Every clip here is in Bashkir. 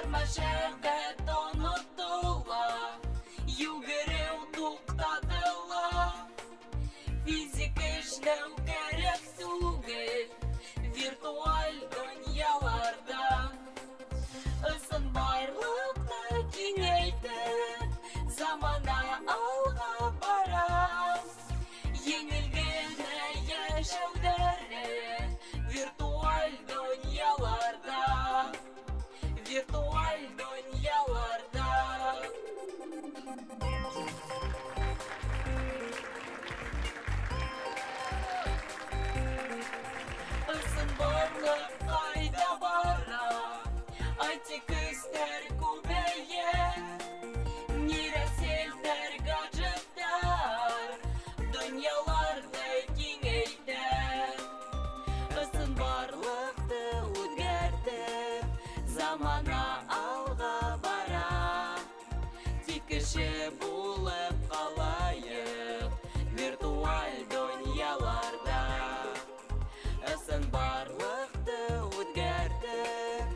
Бар мәшәҡәт онотола, йүгереү туҡтатыла. Физик эшләү кәрәк түгел виртуаль донъяларҙа. Ысынбарлыҡты киңәйтеп, замана алға бара. Еңел генә йәшәүҙәре виртуаль донъяларҙа. Виртуаль донъяларҙа. Ысынбарлыҡ ҡайҙа бара? IT көстәр күбәйә. Нейроселтәр, гаджеттар донъяларҙы киңәйтә. Ысынбарлыҡты үҙгәртеп, замана алға бара. Тик кеше булып ҡалайыҡ виртуаль донъяларҙа. Ысынбарлыҡты үҙгәртеп,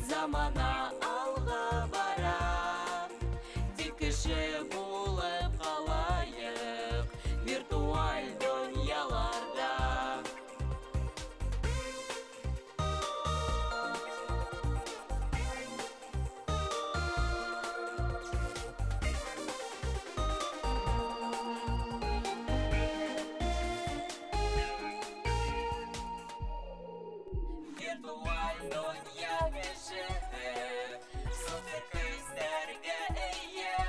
замана алға бара. Тик кеше булып ҡалайыҡ виртуаль донъяларҙа. Виртуаль донъя кешеһе супер көстәргә эйә.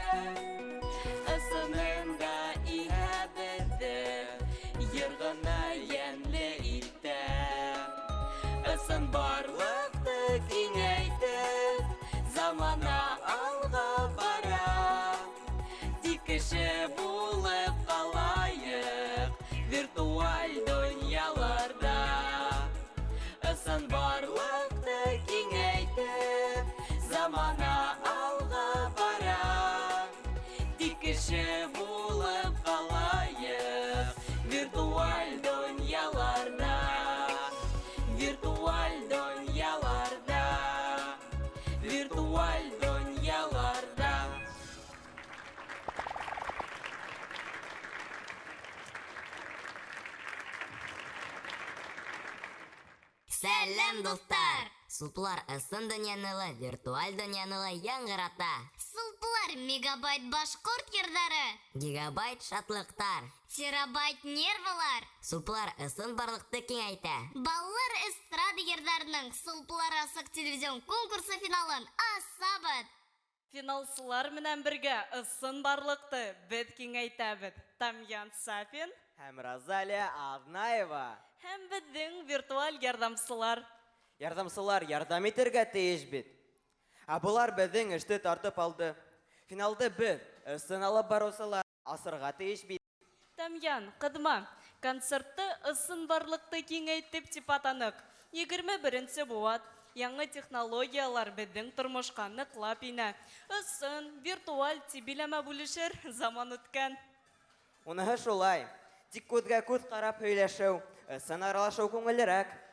Ысынында иһә беҙҙе йыр ғына йәнле итә. Ысынбарлыҡты киңәйтеп, замана алға бара. Тик кеше булып ҡалайыҡ виртуаль донъяларҙа. Ысынбарлыҡты киңәйтеп, замана алға бара. Тик кеше булып ҡалайыҡ виртуаль донъяларҙа. Виртуаль донъяларҙа. Виртуаль донъяларҙа. Сәләм, дуҫтар! Сулпылар ысын донъяны ла, виртуаль донъяны ла яңғырата. Сулпылар мегабайт башҡорт йырҙары. Гигабайт шатлыҡтар. Терабайт нервылар. Сулпылар ысын барлыҡты киңәйтә. Балалар эстрада йырҙарының Сулпылар асыҡ телевизион конкурсы финалын асабыҙ. Финалсылар менән бергә ысын барлыҡты беҙ киңәйтәбеҙ. Тамьян Сафин һәм Розалия Аҙнаева. Һәм беҙҙең виртуаль ярҙамсылар. Ярҙамсылар ярҙам итергә тейеш бит. Ә былар беҙҙең эште тартып алды. Финалды беҙ, ысын алып барыусылар, асырға тейеш бит. Тамьян, ҡыҙма, концертты ысын барлыҡты киңәйтеп тип атаныҡ. 21-нсе быуат. Яңы технологиялар беҙҙең тормошҡа ныҡлап инә. Ысын, виртуаль тип биләмә бүлешер заман үткән. Уныһы шулай. Тик күҙгә күҙ ҡарап һөйләшеү, ысын аралашыу күңеллерәк.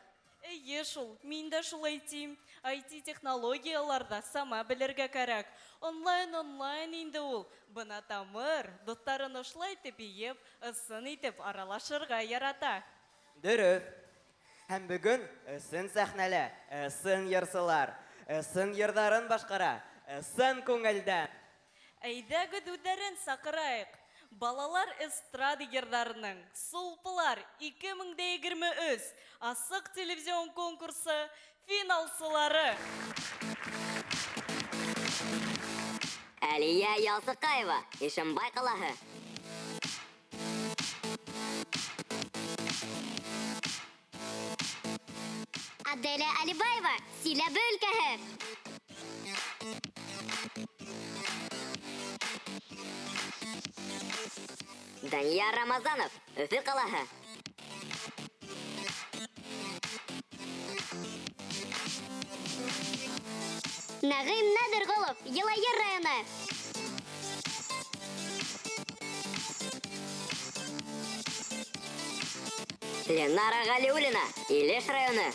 Эйе шул, мин дә шулай тим. IT технологияларҙа сама белергә кәрәк. Онлайн, онлайн инде ул. Бына Тамыр дуҫтарын ошолай итеп йыйып, ысын итеп аралашырға ярата. Дөрөҫ. Һәм бөгөн ысын сәхнәлә, ысын йырсылар, ысын йырҙарын башҡара, ысын күңелдән. Әйҙәгеҙ үҙҙәрен саҡырайыҡ. Балалар эстрада йырҙарының Сулпылар 2023 асыҡ телевизион конкурсы финалсылары. Әлиә Ялсыҡаева, Ишембай ҡалаһы. Аделя Алибаева, Силәбе өлкәһе. Данияр Рамазанов, Өфө ҡалаһы. Нәғим Нәҙерғолов, Йылайыр районы. Ленара Ғәлиуллина, Илеш районы.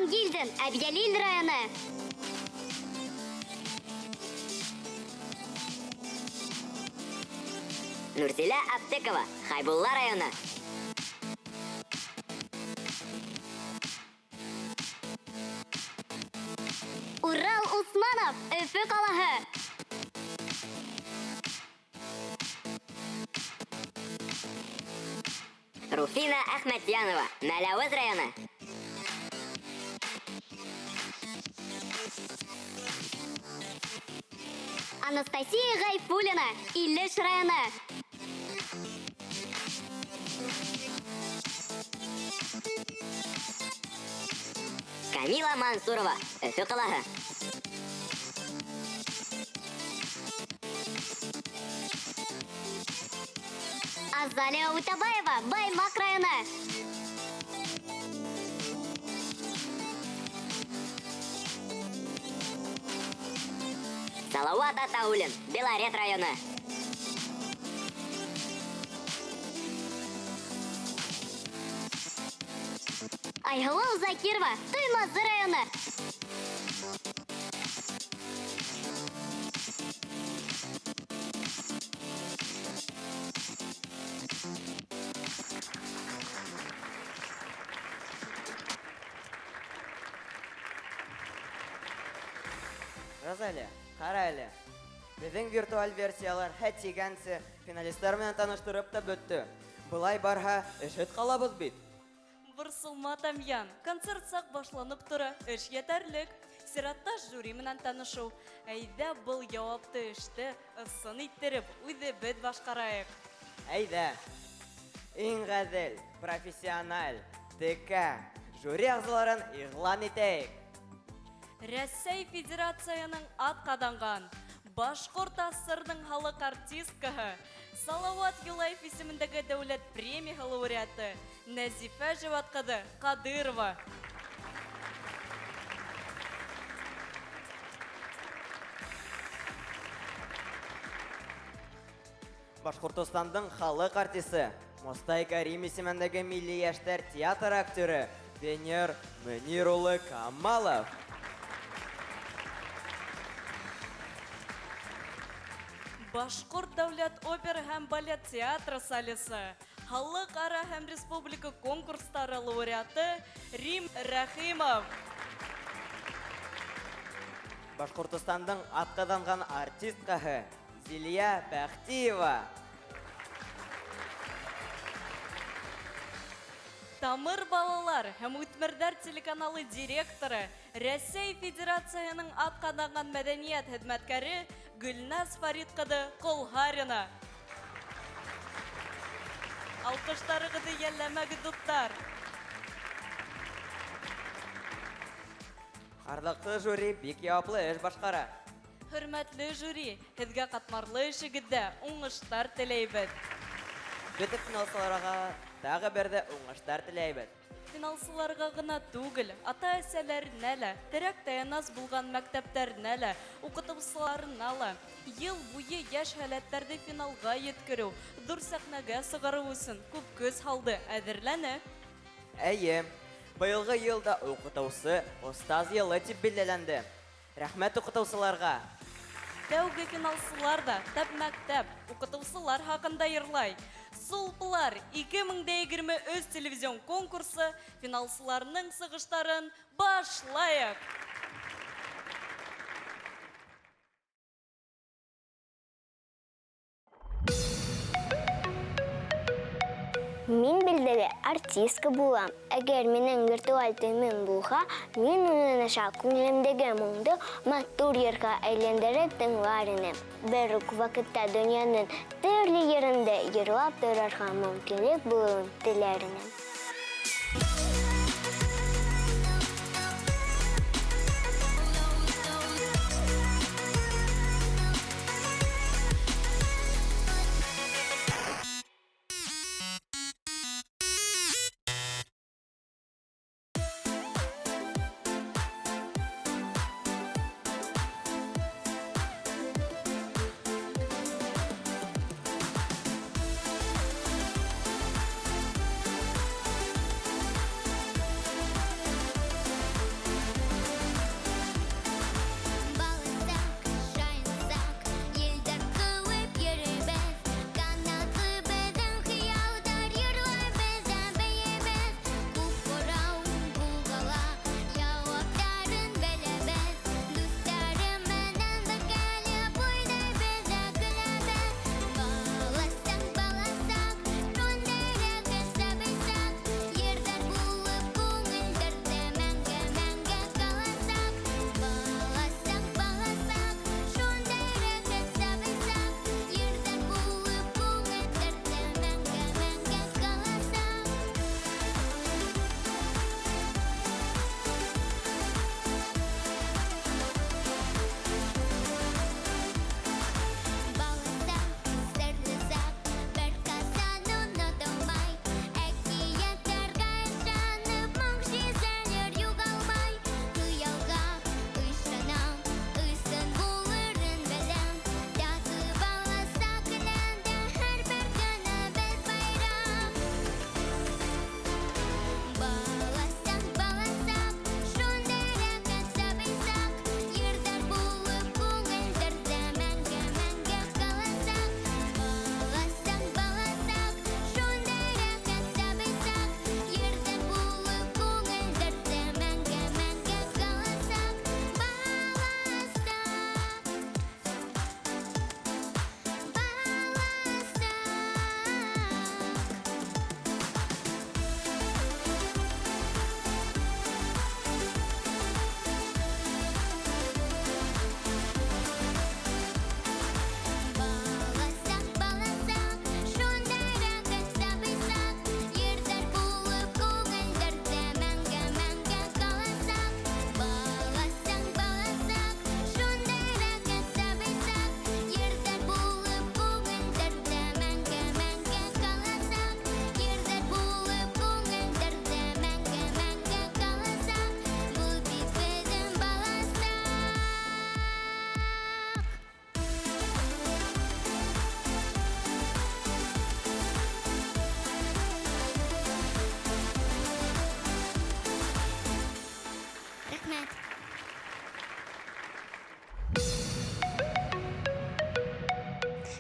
Амангилдин, Әбйәлил районы. Нурзиля Аптекова, Хайбулла районы. Урал Усманов, Өфө ҡалаһы. Руфина Әхмәтйәнова, Мәләүез районы. Анастасия Гайфуллина, Илеш районы. Камила Мансурова, Өфө ҡалаһы. Азалия Утабаева, Баймаҡ районы. Салауат Атаулин, Белорет районы. Айһылыу Закирова, Туймазы районы. Розалия, ҡара әле. Беҙҙең виртуаль версиялар һә тигәнсе финалистар менән таныштырып та бөттө. Былай барһа, эшһеҙ ҡалабыҙ бит. Борсолма, Тамьян, концерт саҡ башланып тора, эш етәрлек. Сиратта жюри менән танышыу. Әйҙә был яуапты эште ысын иттереп, үҙебеҙ башҡарайыҡ. Әйҙә. Иң ғәҙел, профессиональ, текә жюри ағзаларын иғлан итәйек. Рәсәй Федерацияның атҡаҙанған Башҡорт АССР-ның халыҡ артисткаһы, Салауат Юлаев исемендәге дәүләт премияһы лауреаты Нәзифә Жават ҡыҙы Ҡадырова. Башҡортостандың халыҡ артисы, Мостай Кәрим исемендәге милли йәштәр театр актеры Венер Мөнир улы Камалов. Башҡорт дәүләт опера һәм балет театры солисы, халыҡ-ара һәм республика конкурстары лауреаты Рим Рәхимов. Башҡортостандың атҡаҙанған артисткаһы Зилия Бәхтиева. Тамыр балалар һәм үҫмерҙәр телеканалы директоры, Рәсәй Федерацияһының атҡаҙанған мәҙәниәт хеҙмәткәре Гөлназ Фарид ҡыҙы Ҡолһарина. Алҡыштарығыҙҙы йәлләмәгеҙ, дуҫтар. Арҙаҡлы жюри бик яуаплы эш башҡара. Хөрмәтле жюри, һеҙгә ҡатмарлы эшегеҙҙә уңыштар теләйбеҙ. Бөтә финалсыларға тағы бер ҙә уңыштар теләйбеҙ. Финалсыларға ғына түгел, ата-әсәләренә лә, терәк таянас булған мәктәптәренә лә, уҡытыусыларына ла йыл буйы йәш һәләттәрҙе финалға еткереү, ҙур сәхнәгә сығарыу өсөн күп көс һалды, әҙерләне. Эйе, быйылғы йыл да уҡытыусы остаз йылы тип билдәләнде. Рәхмәт уҡытыусыларға. Тәүге финалсылар ҙа тәп мәктәп, уҡытыусылар хаҡында йырлай. Сулпылар 2023 телевизион конкурсы финалсыларының сығыштарын башлайыҡ. Мин билдәле артистка булам. Әгәр минең виртуаль төймәм булһа, мин уның аша күңелемдәге моңдо матур йырға әйләндереп тыңлар инем. Бер үк ваҡытта донъяның төрлө ерендә йырлап торорға мөмкинлек булыуын теләр инем.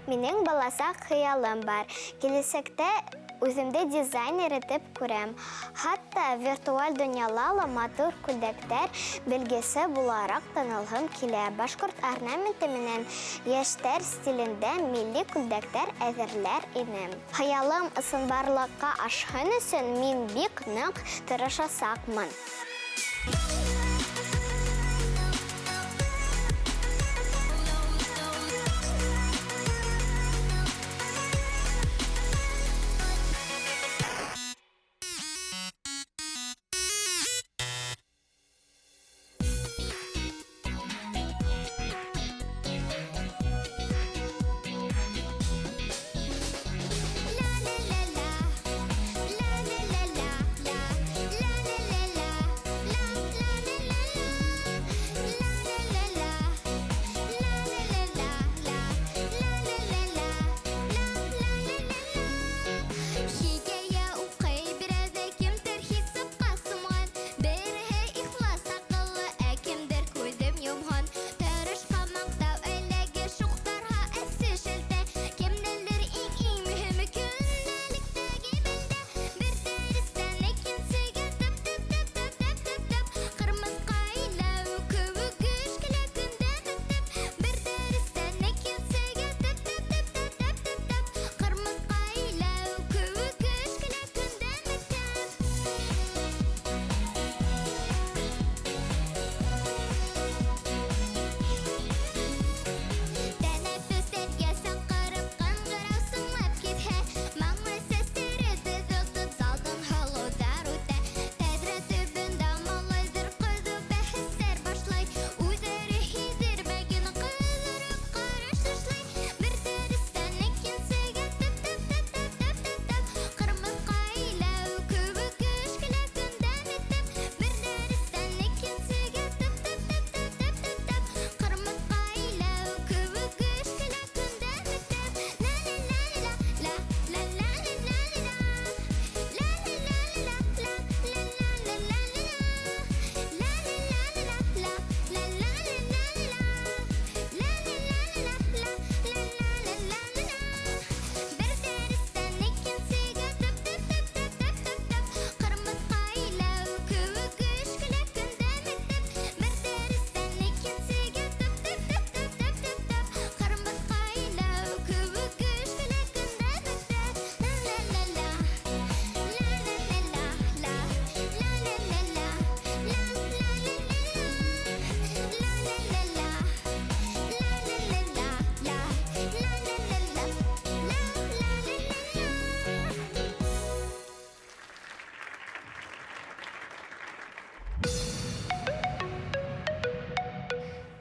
Минең баласаҡ хыялым бар. Киләсәктә үҙемде дизайнер итеп күрәм. Хатта виртуаль донъяла ла матур күлдәктәр белгесе булараҡ танылғым килә. Башҡорт орнаменты менән йәштәр стилендә милли күлдәктәр әҙерләр инем. Хыялым ысынбарлыҡҡа ашһын өсөн мин бик ныҡ тырышасаҡмын.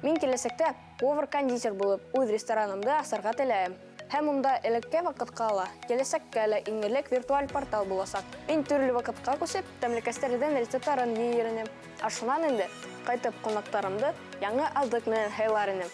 Мин киләсәктә повар-кондитер булып, үҙ ресторанымды асырға теләйем. Һәм унда элекке ваҡытҡа ла, киләсәккә лә иңерлек виртуаль портал буласаҡ. Мин төрлө ваҡытҡа күсеп, тәмлекәстәрҙең рецепттарын йыйыр инем. Ә шунан инде ҡайтып ҡунаҡтарымды яңы аҙыҡ менән һыйлар инем.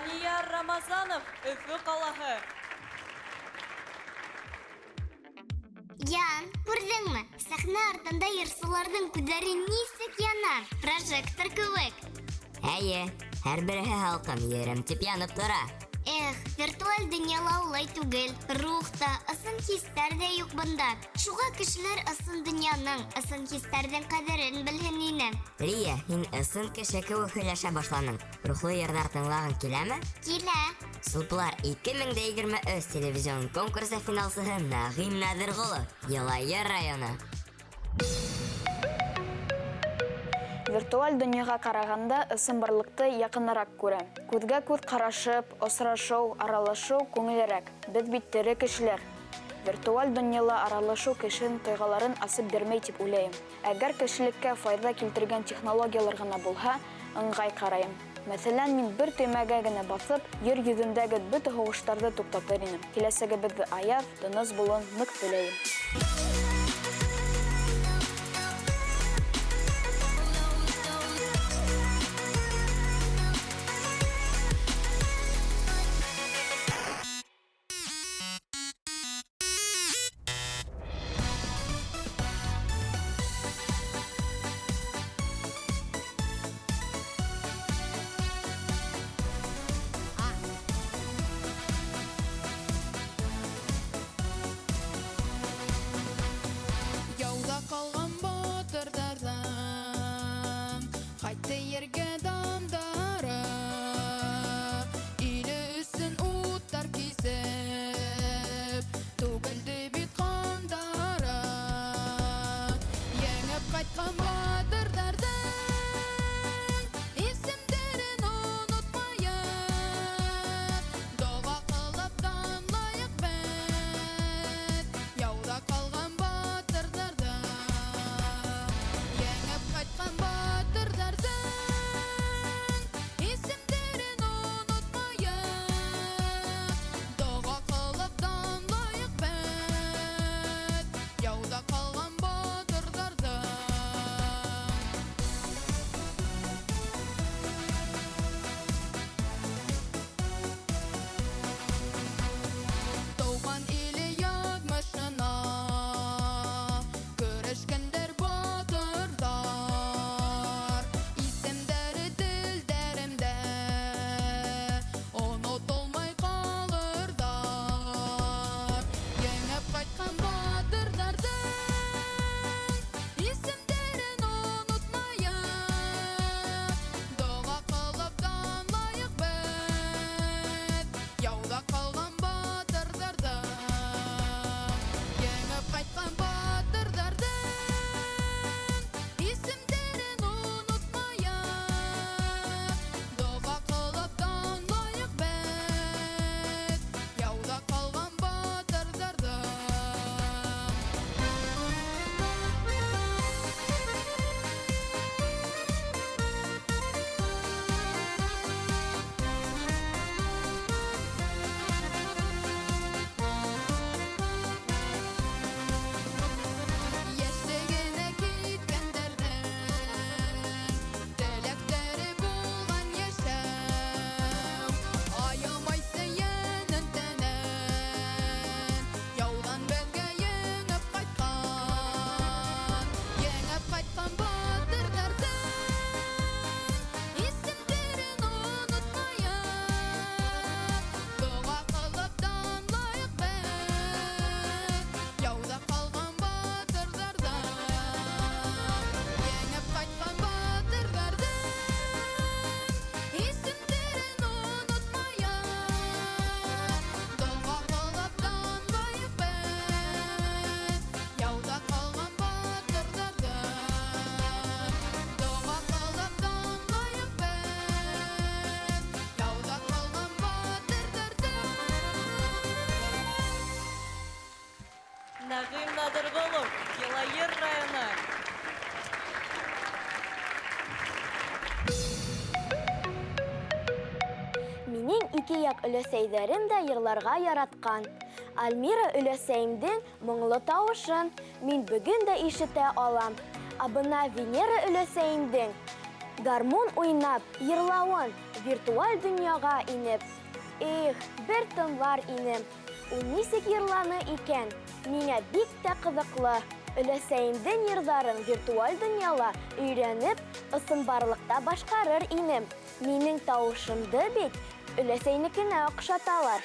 Данияр Рамазанов, Өфө ҡалаһы. Ян, күрҙеңме? Сәхнә артында йырсыларҙың күҙҙәре нисек яна, прожектор кеүек. Эйе, һәр береһе һалҡын ерем тип янып тора. Эх, виртуаль донъяла улай түгел. Рух та, ысын хистәр ҙә юҡ бында. Шуға кешеләр ысын донъяның, ысын хистәрҙең ҡәҙерен белһен ине. Лия, һин ысын кеше кеүек һөйләшә башланың. Рухлы йырҙар тыңлағың киләме? Килә. Сулпылар 2023 телевизион конкурсы финалсыһы Нәғим Нәҙерғолов, Йылайыр районы. Виртуаль донъяға ҡарағанда ысынбарлыҡты яҡыныраҡ күрәм. Күҙгә күҙ ҡарашып, осрашыу, аралашыу күңелерәк. Беҙ бит тере кешеләр. Виртуаль донъяла аралашыу кешенең тойғоларын асып бирмәй тип уйлайым. Әгәр кешелеккә файҙа килтергән технологиялар ғына булһа, ыңғай ҡарайым. Мәҫәлән, мин бер төймәгә генә баҫып, ер йөҙөндәге бөтә һуғыштарҙы туҡтатыр инем. Киләсәгебеҙҙе аяҙ, тыныс булыуын ныҡ теләйем. Яуҙа ҡалған батырҙарҙан ҡайтты ергә дандары, иле өсөн уттар кисеп, түгелде бит ҡандары. Еңеп ҡайтҡан батырҙарҙың исемдәрен онотмайыҡ, доға ҡылып данлайыҡ беҙ яуҙа ҡалған батырҙарҙы. Еңеп ҡайтҡан батырҙарҙың исемдәрен онотмайыҡ, доға ҡылып данлайыҡ беҙ яуҙа ҡалған батырҙарҙы. Тыуған иле яҙмышына көрәшкәндәр батырҙар, исемдәре телдәремдә онотолмай ҡалырҙар. Еңеп ҡайтҡан батырҙарҙың исемдәрен онотмайыҡ, доға ҡылып данлайыҡ беҙ яуҙа ҡалған батырҙарҙы. Еңеп ҡайтҡан батырҙарҙың исемдәрен онотмайыҡ, доға ҡылып данлайыҡ беҙ яуҙа ҡалған батырҙарҙы. Йәшлегенә киткәндәрҙең теләктәре булған йәшәү, аямай сөйәнен тәнен, яуҙан беҙгә еңеп ҡайтҡан, еңеп ҡайтҡан батырҙарҙың исемдәрен онотмайыҡ, доға ҡылып данлайыҡ беҙ яуҙа ҡалған батырҙарҙы. Еңеп ҡайтҡан батырҙарҙың исемдәрен онотмайыҡ, доға ҡылып данлайыҡ беҙ яуҙа ҡалған батырҙарҙы. Доға ҡылып данлайыҡ беҙ яуҙа ҡалған батырҙарҙы. Нәғим Нәҙерғолов, Йылайыр районы. Минең ике яҡ өләсәйҙәрем дә йырларға яратҡан. Альмира өләсәйемдең моңло тауышын мин бөгөн дә ишетә алам. Ә бына Венера өләсәйемдең Гармун уйнап, йырлауын виртуаль донъяға инеп, эх, бер тыңлар инем. Ул нисек йырланы икән? Миңә бик тә ҡыҙыҡлы. Өләсәйемдең йырҙарын виртуаль донъяла өйрәнеп, ысынбарлыҡта башҡарыр инем. Минең тауышымды бит өләсәйнекенә оҡшаталар.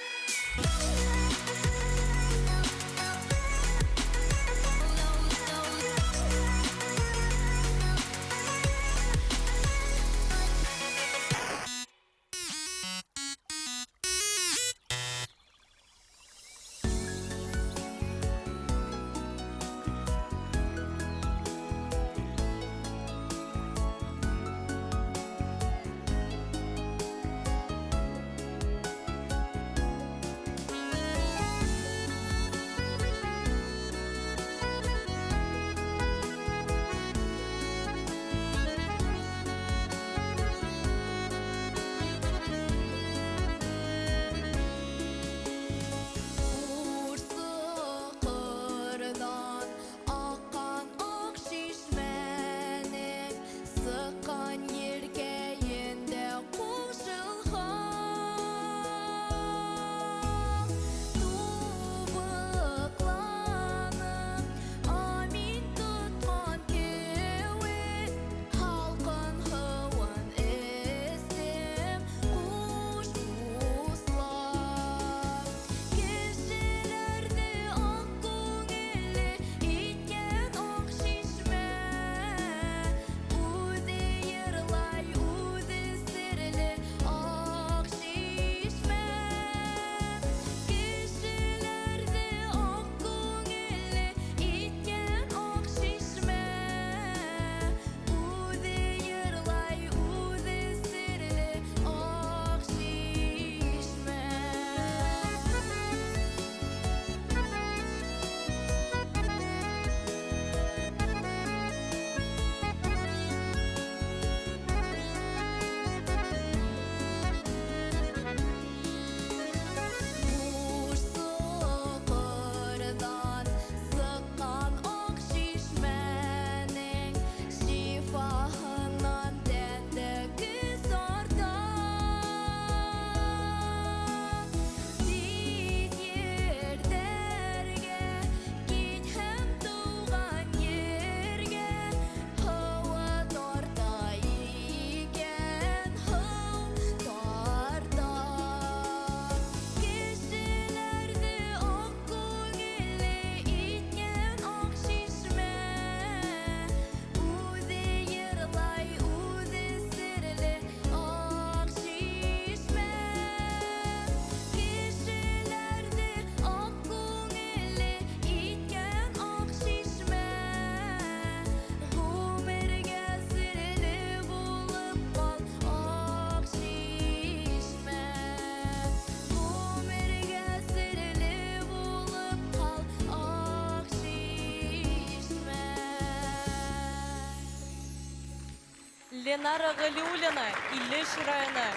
Ленара Галиуллина, Илеш районы.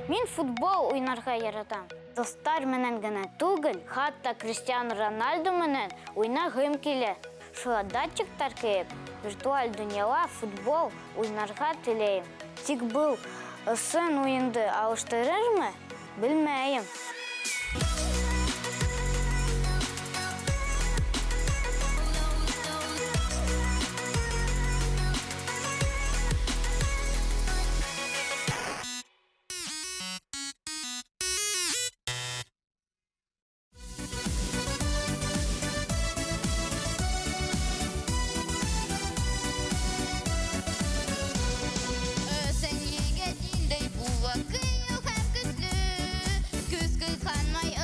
Мин футбол уйнарға яратам. Дуҫтар менән генә түгел, хатта Криштиану Роналду менән уйнағым килә. Шуға датчиктар кейеп, виртуаль донъяла футбол уйнарға теләйем. Тик был ысын уйынды алыштырырмы? Белмәйем. Ысын егет ниндәй була, кыю һәм көслө, көс ҡыҙғанмай.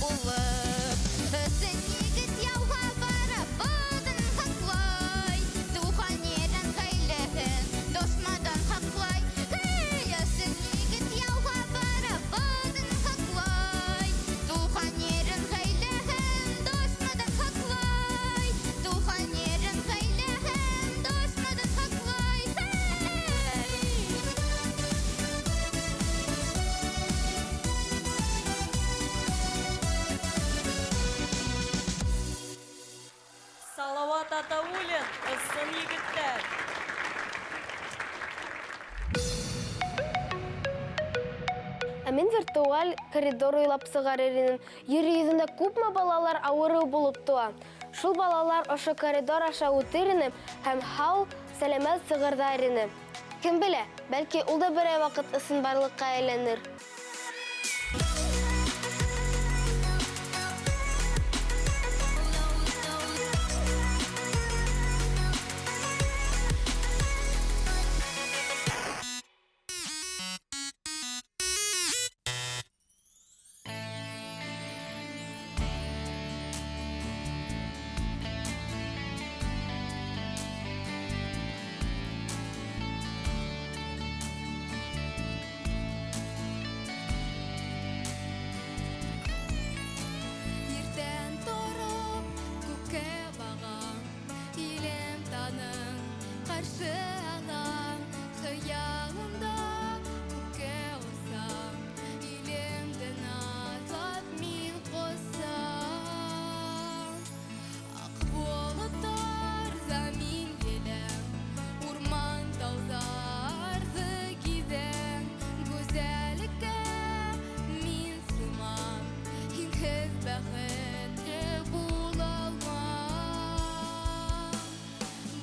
булып. Ысын егет яуға бара, Ватанын һаҡлай. Тыуған ерен, ғаиләһен дошмандан һаҡлай. Эй, ысын егет яуға бара, Ватанын һаҡлай. Тыуған ерен, ғаиләһен дошмандан һаҡлай. Тыуған ерен, ғаиләһен дошмандан һаҡлай. Эй! Салават Атаулин, ысын егеттәр. Ә мин виртуаль коридор уйлап сығарыр инем. Ер йөҙөндә күпме балалар ауырыу булып тыуа. Шул балалар ошо коридор аша үтер ине һәм һау, сәләмәт сығырҙар ине. Кем белә, бәлки ул да берәй ваҡыт ысынбарлыҡҡа әйләнер. Иртән тороп күккә бағам, илем таның ҡаршы алам, хыялымда күккә осам, илемде назлап мин ҡосам. Аҡ болоттар замин елем, урман тауҙарҙы гиҙәм, гүзәллеккә мин сумам, һинһеҙ бәхетле була алмам.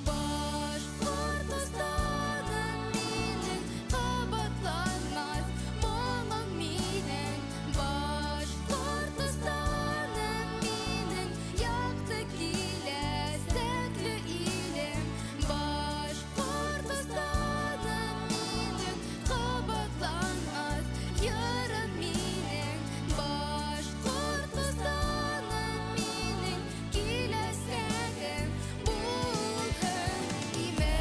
Башҡортостаным минең, ҡабатланмаҫ моңом минең. Башҡортостаным минең, яҡты киләсәкле илем. Башҡортостаным минең, ҡабатланмаҫ йырым минең. Башҡортостаным минең, киләсәгем булһын имен.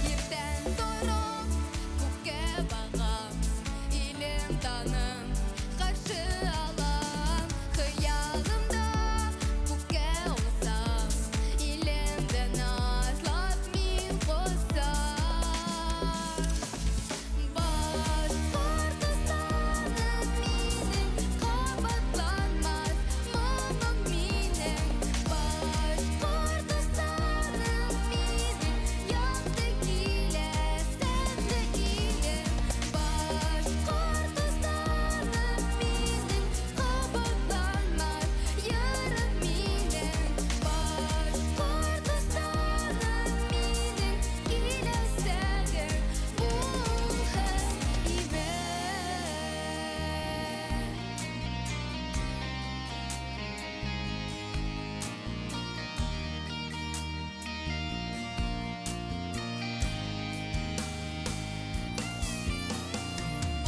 Иртән тороп күккә бағам, илем таным ҡаршы алам, хыялымда күккә осам, илемде назлап мин ҡосам. Башҡортостаным минең, ҡабатланмаҫ моңом минең. Башҡортостаным минең, яҡты киләсәкле илем. Башҡортостаным минең, ҡабатланмаҫ йырым минең. Башҡортостаным минең, киләсәгем булһын имен.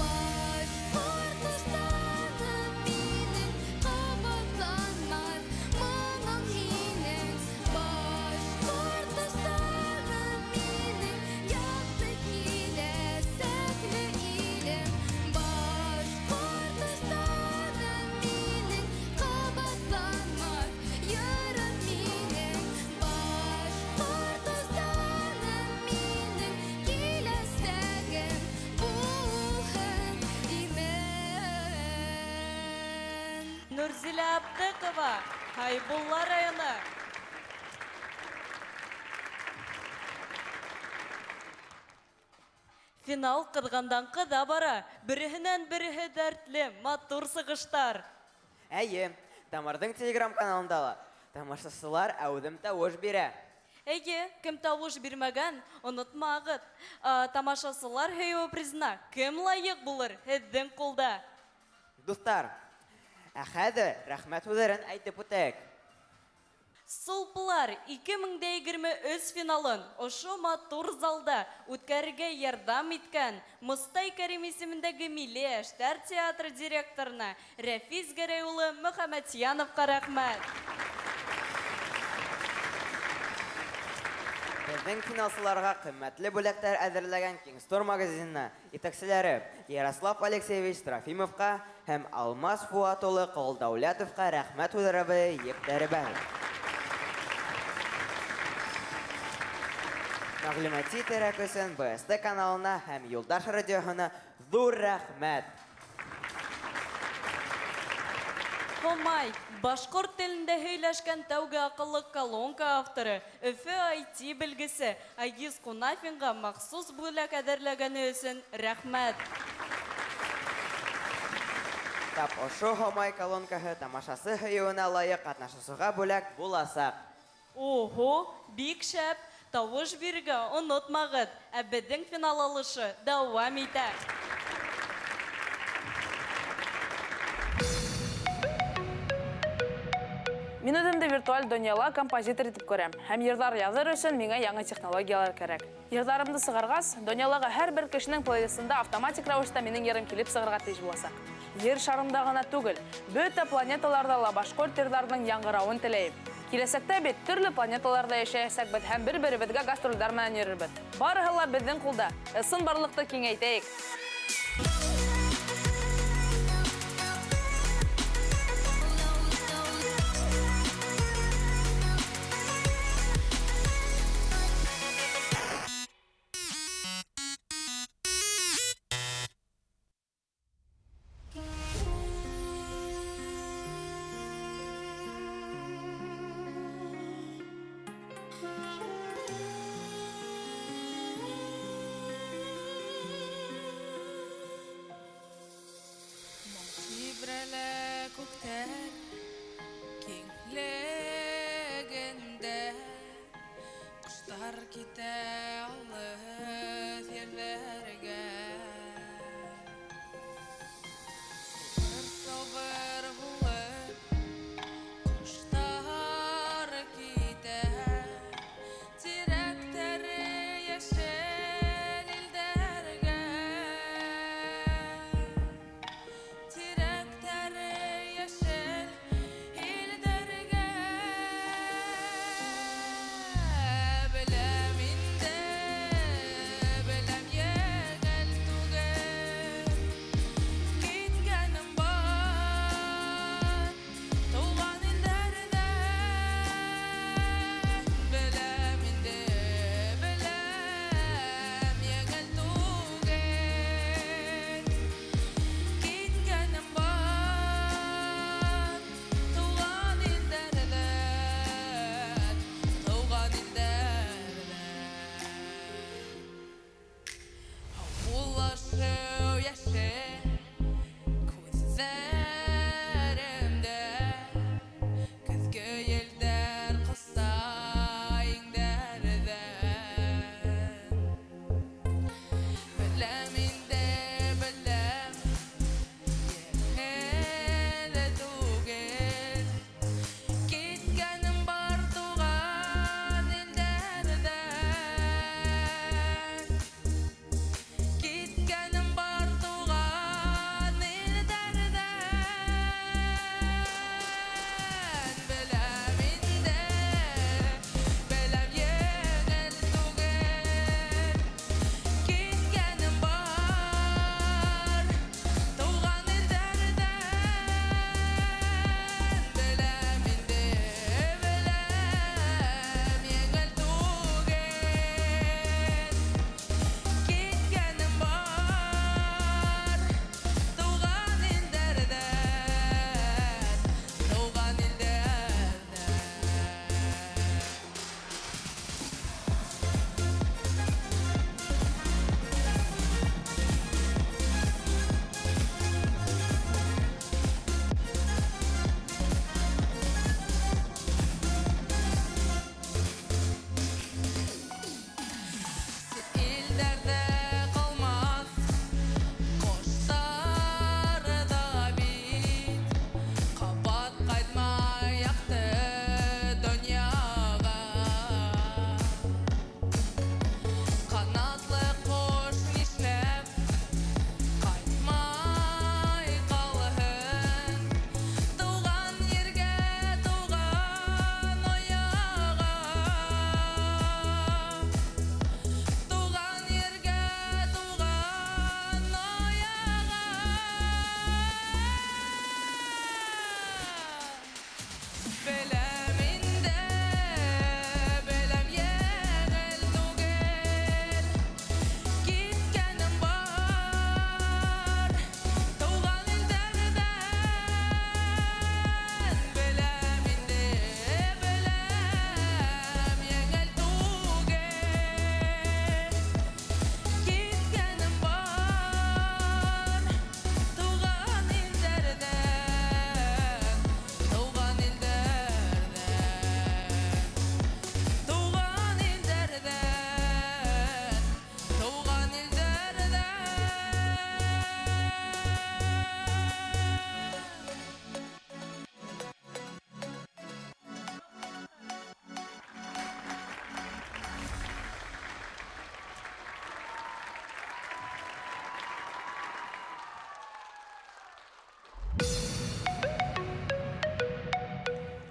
Башҡортостаным минең, ҡабатланмаҫ моңом һинең. Башҡортостаным минең, яҡты киләсәкле илем. Башҡортостаным минең, ҡабатланмаҫ йырым минең. Башҡортостаным минең, киләсәгем булһын имен. Нурзиля Аптыкова, Хайбулла районы. Финал ҡыҙғандан ҡыҙа бара. Береһенән береһе дәртле, матур сығыштар. Әйе, Тамарҙың телеграм-каналында ла тамашасылар әүҙем тауыш бирә. Әйе, кем тауыш бирмәгән, онотмағыҙ. Тамашасылар һөйөүе призына кем лайыҡ булыр һеҙҙең ҡулда? Дуҫтар, Ә хәҙер рәхмәт һүҙҙәрен әйтеп үтәйек. Сулпылар 2023 финалын ошо матур залда үткәрергә ярҙам иткән Мостай Кәрим исемендәге Милли йәштәр театры директорына Рәфис Гәрәй улы Мөхәммәтьяновҡа рәхмәт. Беҙҙең финалсыларға ҡиммәтле бүләктәр әҙерләгән Кингстор магазинына етәкселәре Ярослав Алексеевич Трофимовҡа һәм Алмаз Фуат улы Ҡолдәүләтовҡа рәхмәт һүҙҙәребеҙҙе еткерәбеҙ. Мәғлүмәти терәк өсөн БСТ каналына һәм Юлдаш радиоһына ҙур рәхмәт. Һомай, башҡорт телендә һөйләшкән тәүге аҡыллы колонка авторы, Өфө IT белгесе Айгиз Ҡунафинға махсус бүләк әҙерләгәне өсөн рәхмәт. Тап ошо Һомай колонкаһы тамашасы һөйөүенә лайыҡ ҡатнашыусыға бүләк буласаҡ. Ого, бик шәп! Тауыш бирергә онотмағыҙ, ә беҙҙең финал алышы дауам итә. Мин үҙемде виртуаль донъяла композитор итеп күрәм һәм йырҙар яҙыр өсөн миңә яңы технологиялар кәрәк. Йырҙарымды сығарғас, донъялағы һәр бер кешенең плейлистында автоматик рәүештә минең йырым килеп сығырға тейеш буласаҡ. Ер шарында ғына түгел, бөтә планеталарҙа ла башҡорт йырҙарының яңғырауын теләйем. Киләсәктә бит төрлө планеталарҙа йәшәйәсәкбеҙ һәм бер-беребеҙгә гастролдәр менән йөрөрбөҙ. Барыһы ла беҙҙең ҡулда. Ысынбарлыҡты киңәйтәйек. Тибрәлә күктәр киңлегендә, ҡоштар китә алыҫ ерҙәргә. Сылбыр-сылбыр булып ҡоштар китә,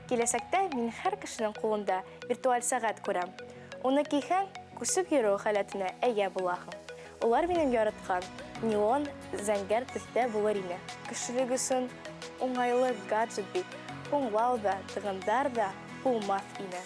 Киләсәктә мин һәр кешенең ҡулында виртуаль сәғәт күрәм. Уны кейһәң, күсеп йөрөү халәтенә эйә булаһың. Улар минең яратҡан неон зәңгәр төҫтә булыр ине. Кешелек өсөн уңайлы гаджет бит. Һуңлау ҙа, тығындар ҙа булмаҫ ине.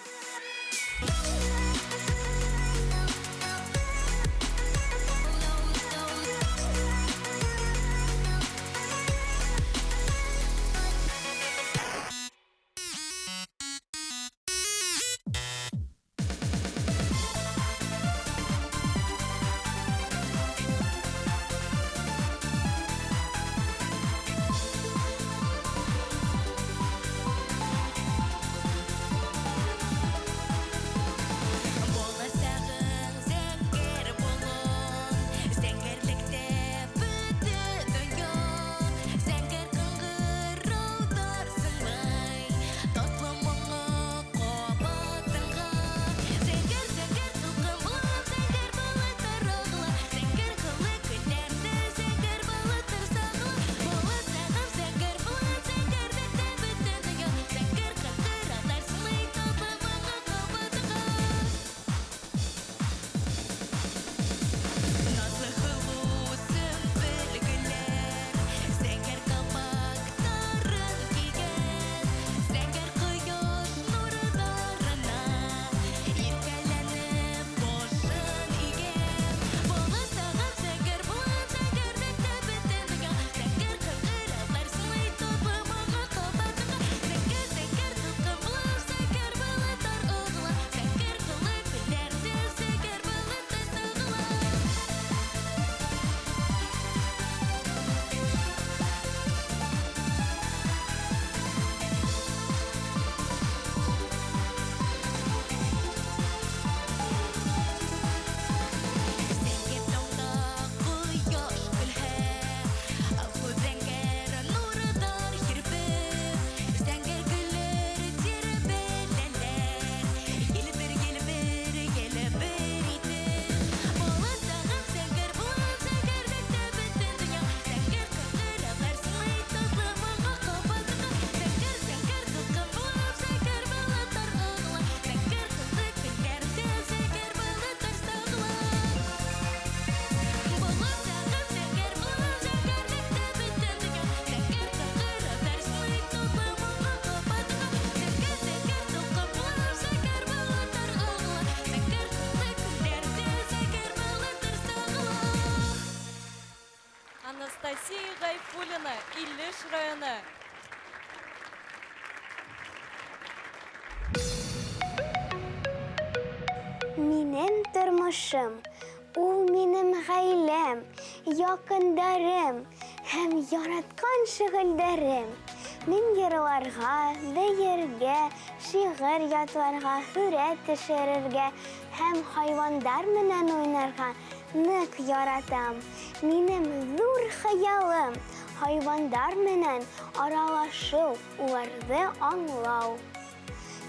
Анастасия Гайфуллина, Илеш районы. Минең тормошом, ул минең ғаиләм, яҡындарым һәм яратҡан шөғөлдәрем. Мин йырларға, бейергә, шиғыр ятларға, һүрәт төшөрөргә һәм хайуандар менән уйнарға ныҡ яратам. Минең ҙур хыялым хайуандар менән аралашыу, уларҙы аңлау.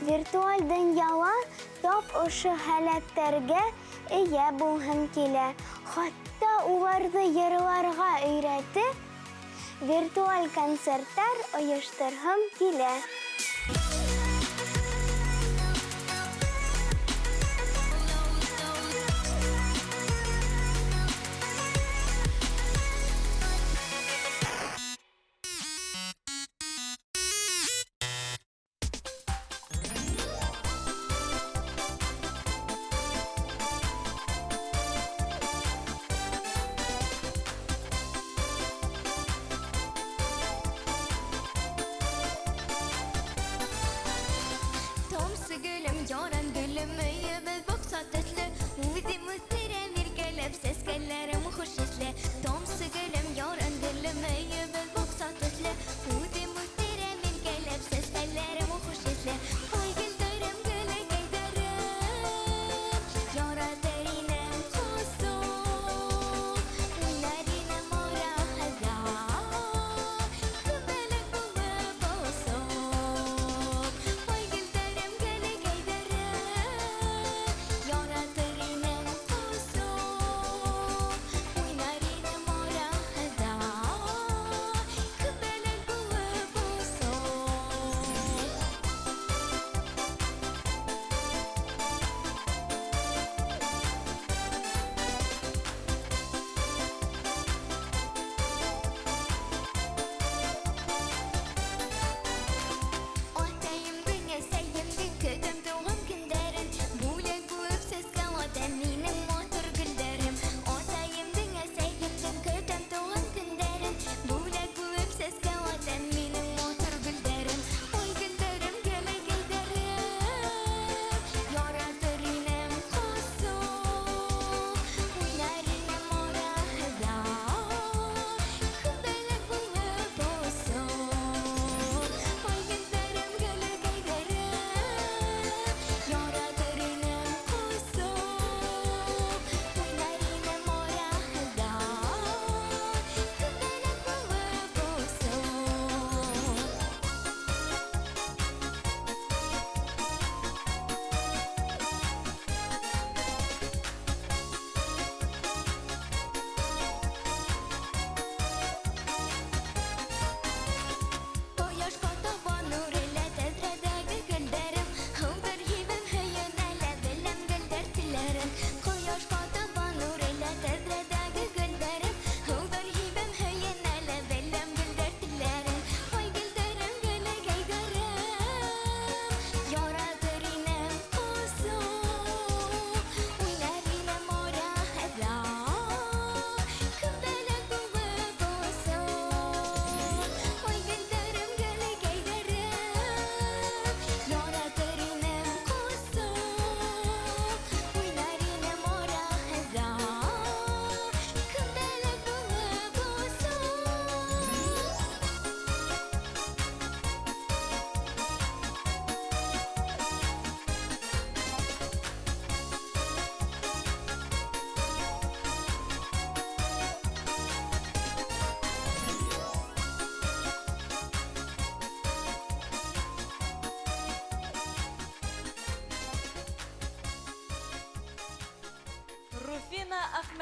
Виртуаль донъяла тап ошо һәләттәргә эйә булһым килә. Хатта уларҙы йырларға өйрәтеп, виртуаль концерттар ойошторһом килә.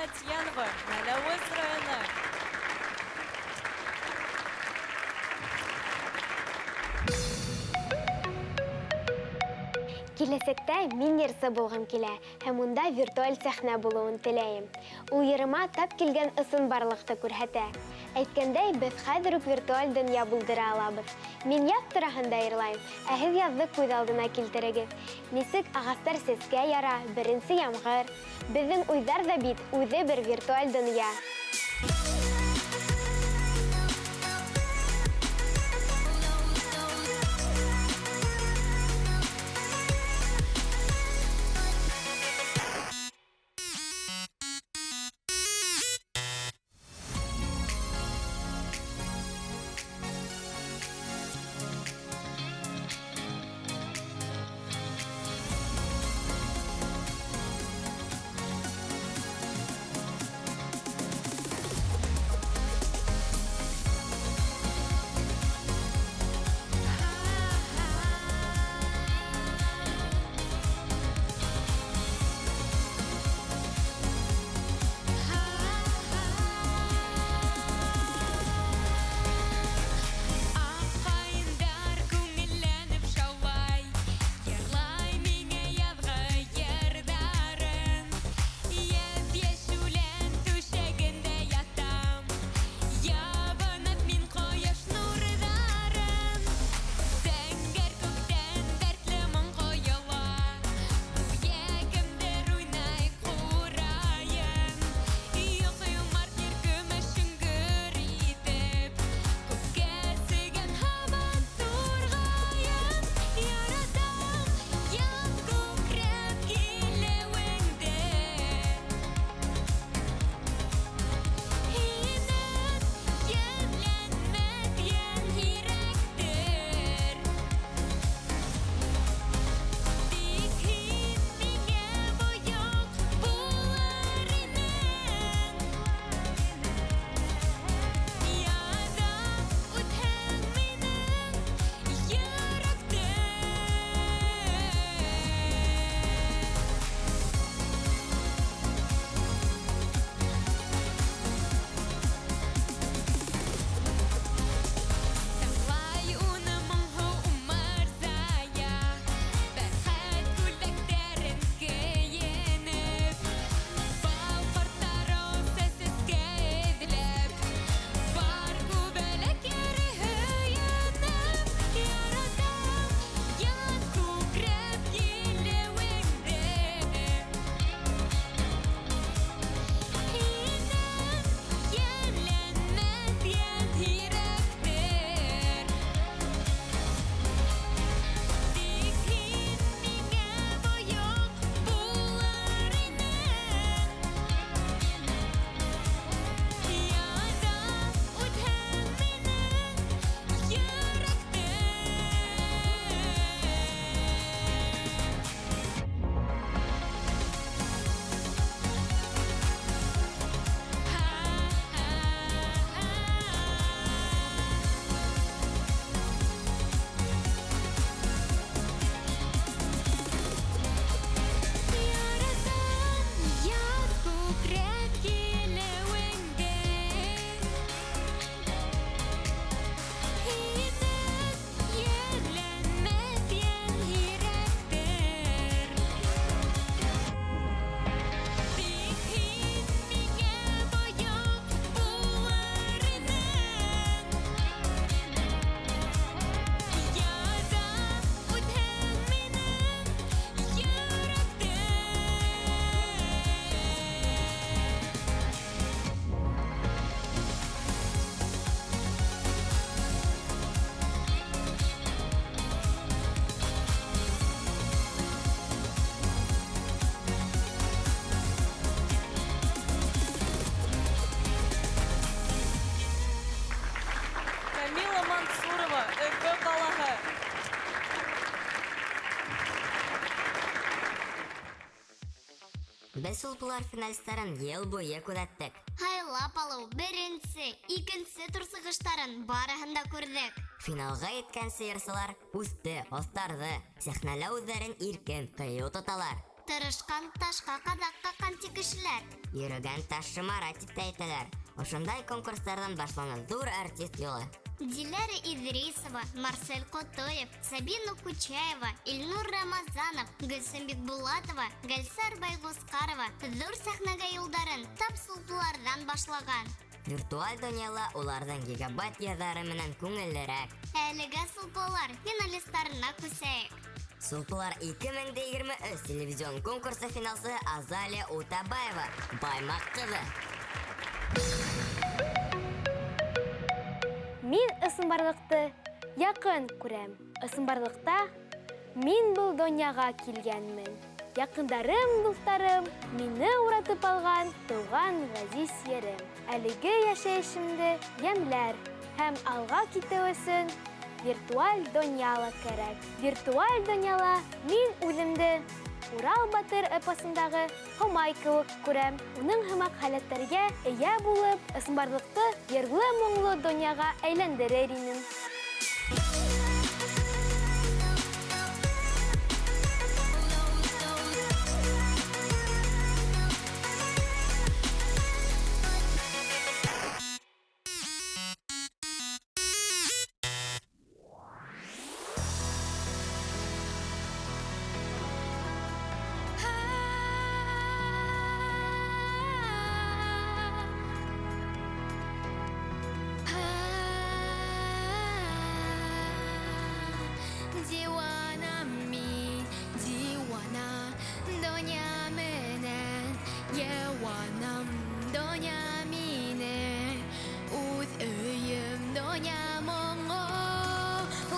Ахметьянова, Мәләүез районы. Киләсәктә мин йырсы булғым килә һәм унда виртуаль сәхнә булыуын теләйем. Ул йырыма тап килгән ысынбарлыҡты күрһәтә. Әйткәндәй, беҙ хәҙер үк виртуаль донъя булдыра алабыҙ. Мин яҙ тураһында йырлайым, ә һеҙ яҙҙы күҙ алдына килтерегеҙ. Нисек ағастар сәскә яра, беренсе ямғыр. Беҙҙең уйҙар ҙа бит үҙе бер виртуаль донъя. Камила Мансурова, Өфө ҡалаһы. Беҙ сулпылар финалистарын йыл буйы күҙәттек. Һайлап алыу беренсе, икенсе тур сығыштарын барыһын да күрҙек. Финалға еткәнсе йырсылар үҫте, оҫтарҙы, сәхнәлә үҙҙәрен иркен, ҡыйыу тоталар. Тырышҡан ташҡа ҡаҙаҡ ҡаҡҡан ти кешеләр. Йөрөгән таш шымара тип тә әйтәләр. Ошондай конкурстарҙан башлана ҙур артист юлы. Диляра Идрисова, Марсель Ҡотоев, Сабина Кучаева, Илнур Рамазанов, Гөлсөм Бикбулатова, Гөлсар Байғусҡарова ҙур сәхнәгә юлдарын тап сулпыларҙан башлаған. Виртуаль донъяла уларҙың гигабайт йырҙары менән күңеллерәк. Әлегә сулпылар финалистарына күсәйек. Сулпылар 2023 телевизион конкурсы финалсы Азалия Утабаева, Баймаҡ ҡыҙы. Мин ысынбарлыҡты яҡын күрәм. Ысынбарлыҡта мин был донъяға килгәнмен. Яҡындарым, дуҫтарым мине уратып алған тыуған ғәзиз ерем. Әлеге йәшәйешемде йәмләр һәм алға китеү өсөн виртуаль донъя ла кәрәк. Виртуаль донъяла мин үҙемде Урал батыр эпосындағы Һомай кеүек күрәм. Уның һымаҡ халәттәргә эйә булып, ысынбарлыҡты йырлы-моңло донъяға әйләндерер инем. Диуана мин, диуана, донъя менән йыуанам, донъя мине, үҙ өйөм, донъя моңо,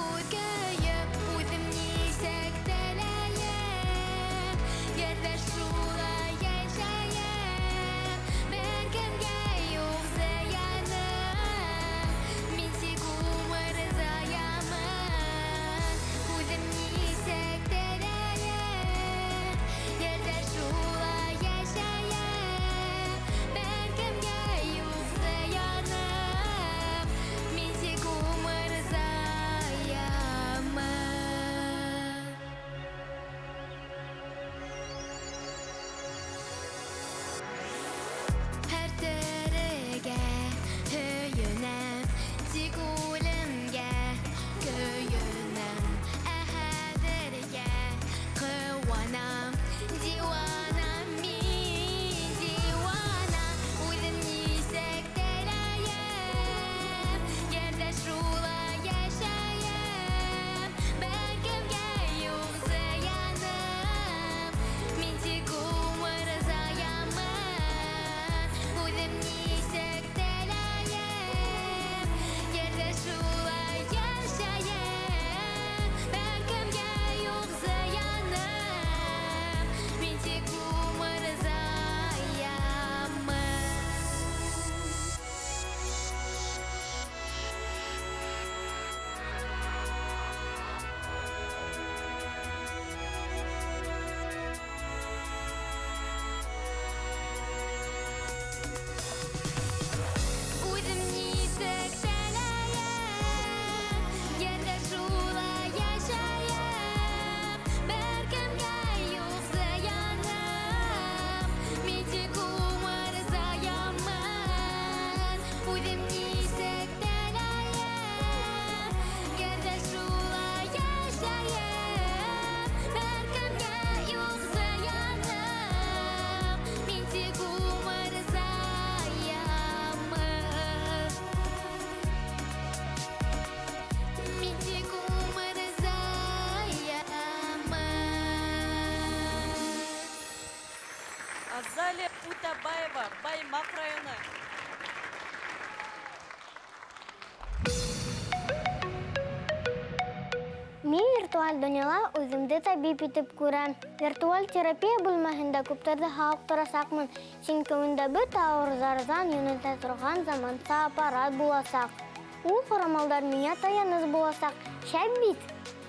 үҙ көйөм, үҙем нисек теләйем, ерҙә шулай йәшәйем, бер кемгә юҡ зыяным, мин тик умырзаямын, үҙем нисек теләйем, ерҙә шулай йәшәйем, бер кемгә юҡ зыяным, мин тик умырзаямын. Һәр терегә һөйөнәм, тик үлемгә көйөнәм. Ә хәҙергә ҡыуанам, диуана мин, диуана. Үҙем нисек теләйем, ерҙә шулай йәшәйем, бер кемгә юҡ зыяным, мин тик умырзаямын. Үҙем нисек теләйем, ерҙә шулай йәшәйем, бер кемгә юҡ зыяным, мин тик умырзаямын. Үҙем нисек теләйем, ерҙә шулай йәшәйем, бер кемгә юҡ зыяным, мин тик умырзаямын. Үҙем нисек теләйем, ерҙә шулай йәшәйем, бер кемгә юҡ зыяным, мин тик умырзаямын. Мин тик умырзаямын. Азалия Утабаева, Баймаҡ районы. Мин виртуаль донъяла үҙемде табип итеп күрәм. Виртуаль терапия бүлмәһендә күптәрҙе һауыҡтырасаҡмын, сөнки унда бөтә ауырыуҙарҙан йүнәлтә торған заманса аппарат буласаҡ. Ул ҡорамалдар миңә таяныс буласаҡ. Шәп бит!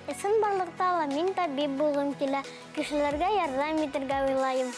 Ысынбарлыҡта ла мин табип булғым килә, кешеләргә ярҙам итергә уйлайым.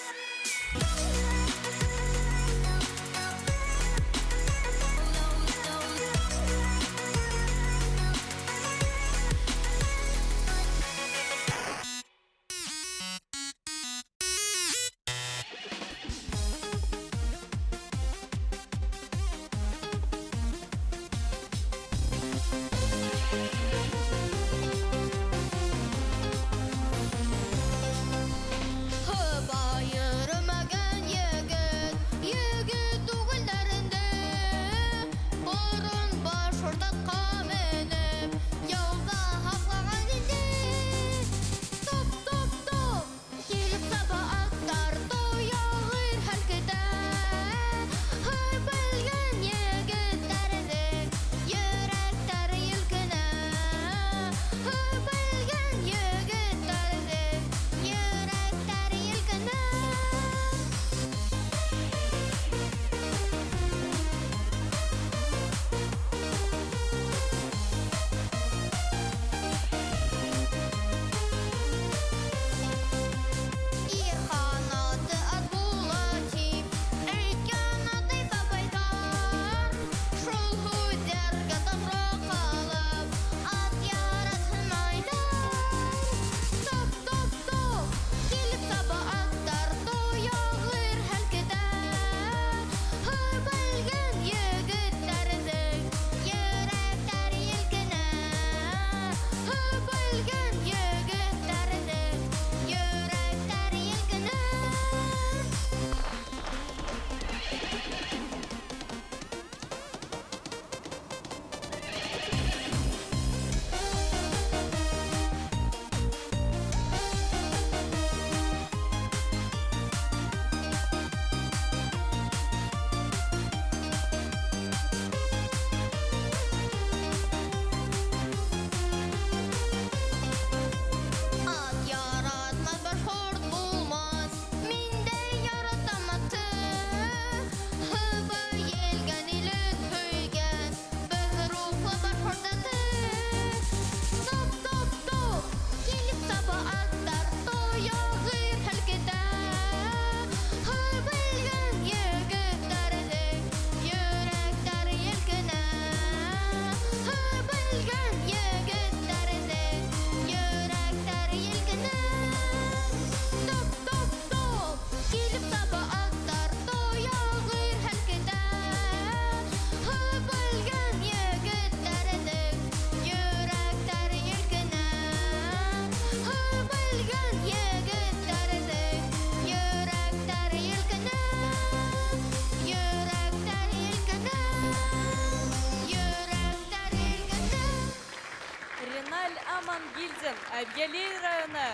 Мөхәммәтшин, Әбйәлил районы.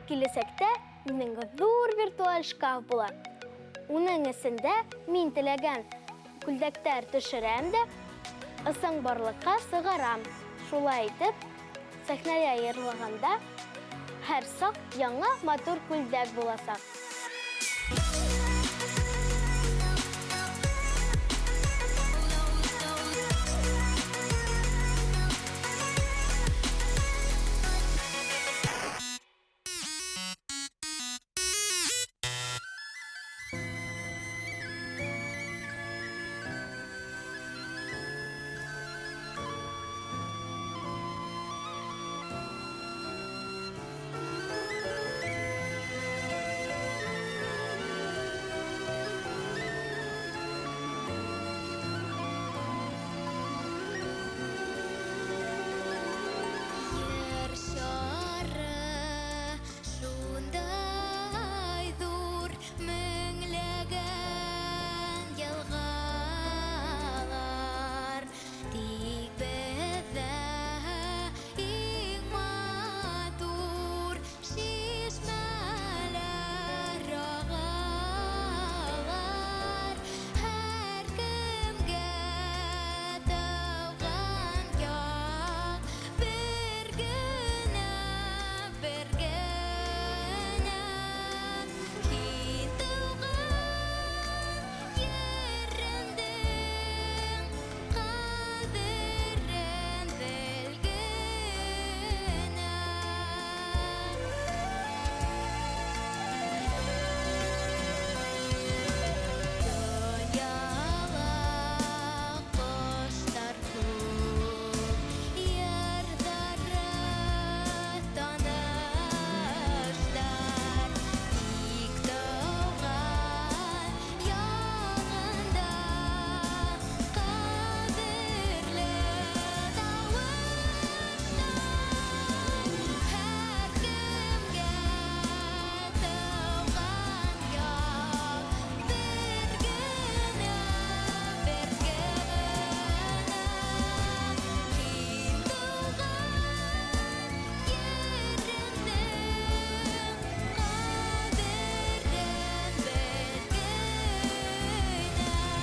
Киләсәктә минең ҙур виртуаль шкаф була. Уның эсендә мин теләгән күлдәктәр төшөрәм дә ысынбарлыҡҡа сығарам. Шулай итеп, сәхнәлә йырлағанда һәр саҡ яңы матур күлдәк буласаҡ. Ер шары шундай ҙур, меңләгән йылғалар. Тик беҙҙә иң матур шишмәләр ағалар. Һәр кемгә тыуған яҡ бер генә, бер генә. Һин тыуған ереңдең ҡәҙерен бел генә. Донъяла ҡоштар күп, йырҙары таныштар. Тик тыуған яғында ҡәҙерле тауыштар. Һәр кемгә тыуған яҡ бер генә, бер генә. Һин тыуған ереңдең ҡәҙерен бел генә. Һәр кемгә тыуған яҡ бер генә, бер генә. Һин тыуған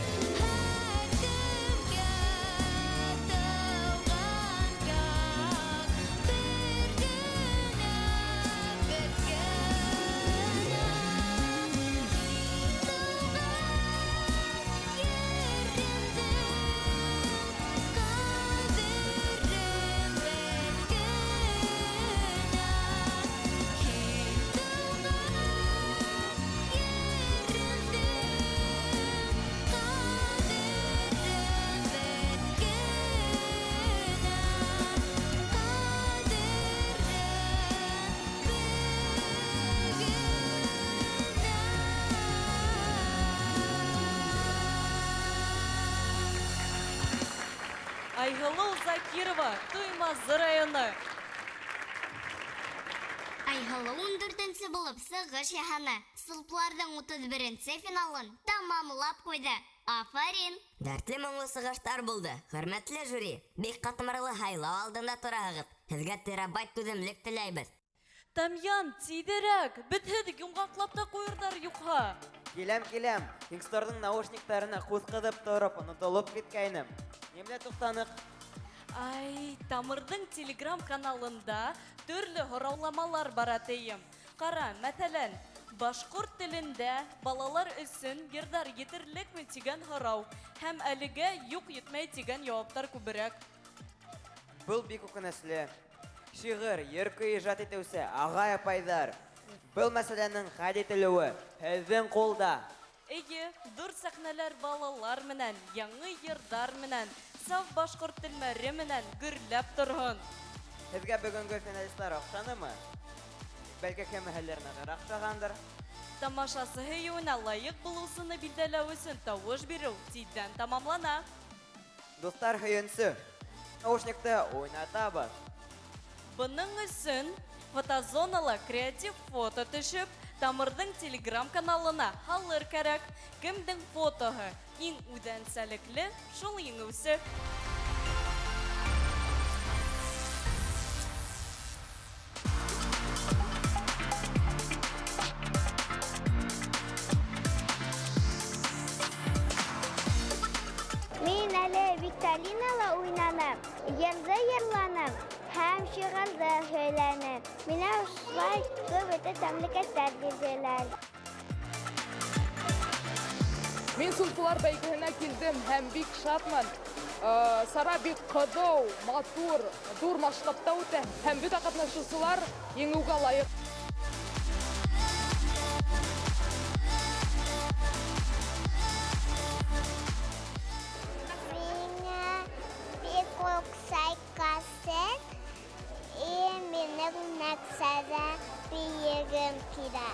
ереңдең ҡәҙерен бел генә. Һин тыуған ереңдең ҡәҙерен бел генә. Ҡәҙерен бел генә. Айһылыу Закирова, Туймазы районы. Айһылыу 14-нсе булып сығыш яһаны. Сулпыларҙың 31-нсе финалын тамамлап ҡуйҙы. Афарин! Дәртле моңло сығыштар булды. Хөрмәтле жюри, бик ҡатмарлы һайлау алдында тораһығыҙ. Һеҙгә терабайт түҙемлек теләйбеҙ. Тамьян, тиҙерәк, беҙһеҙ йомғаҡлап та ҡуйырҙар юҡһа. Киләм, киләм. Кингсторҙың наушниктарына күҙ ҡыҙып тороп, онотолоп киткәйнем. Нимәлә туҡтаныҡ? Ай, Тамырҙың телеграм-каналында төрлө һорауламалар бара тейем. Ҡара, мәҫәлән, башҡорт телендә балалар өсөн йырҙар етерлекме тигән һорау һәм әлегә юҡ етмәй тигән яуаптар күберәк. Был бик үкенесле. Шиғыр, йыр көйө ижад итеүсе ағай-апайҙар. Был мәсьәләнең хәл ителеүе һеҙҙең ҡулда. Эйе, ҙур сәхнәләр балалар менән, яңы йырҙар менән, саф башҡорт телмәре менән гөрләп торһон. Һеҙгә бөгөнгө финалистлар оҡшанымы? Бәлки кемеһелер нығыраҡ оҡшағандыр? Тамашасы һөйөүенә лайыҡ булыусыны билдәләү өсөн тауыш биреү тиҙҙән тамамлана. Дуҫтар һөйөнсө, наушникты уйнатабыҙ. Бының өсөн фотозонала креатив фото төшөп, Тамырҙың телеграм-каналына һалыр кәрәк. Кемдең фотоһы Иң үҙенсәлекле шул еңеүсе. Мин әле викторинала уйнаным, йырҙы йырланым һәм шиғырҙы һөйләнем. Миңә шулай күп итеп тәмлекәстәр бирҙеләр. Мин Сулпылар бәйгеһенә килдем һәм бик шатмын. Сара бик ҡыҙыу, матур, ҙур масштабта үтә һәм бөтә ҡатнашыусылар еңеүгә лайыҡ. Миңә бик оҡшай концерт, и минең мәҡсәҙә бейегем килә.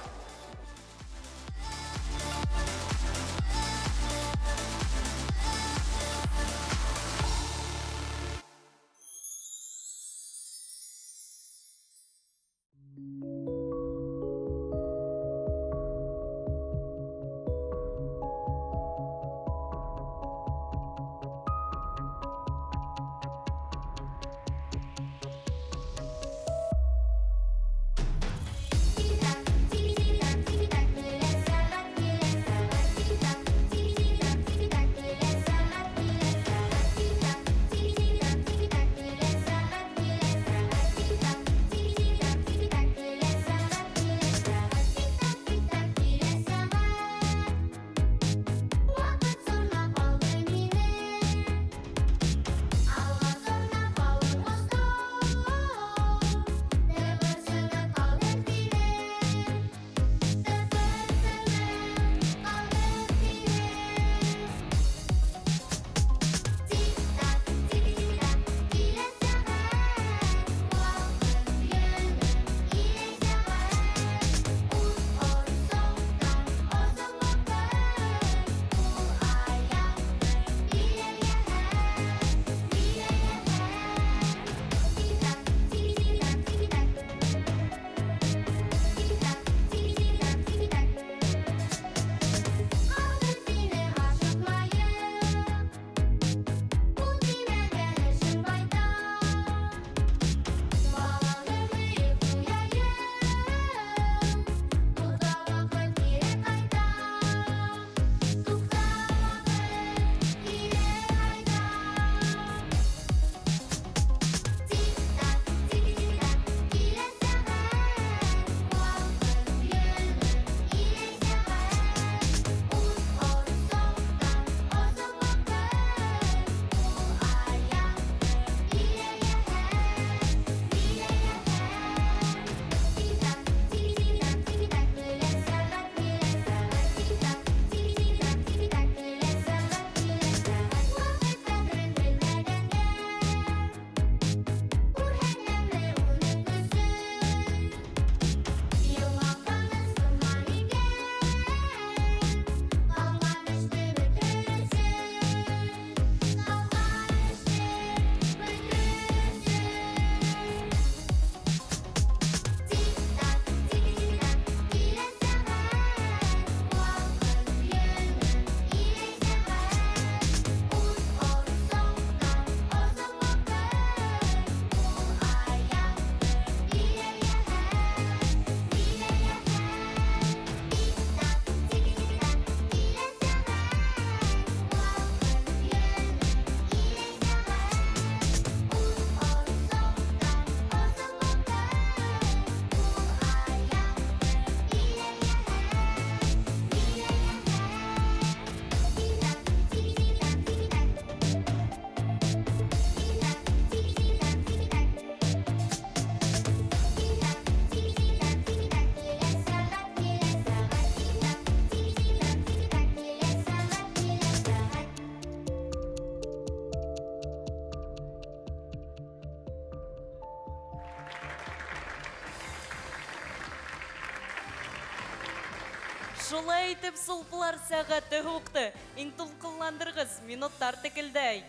Шулай итеп сулпылар сәғәте һуҡты. Иң тулҡынландырғыс минуттар текелдәй.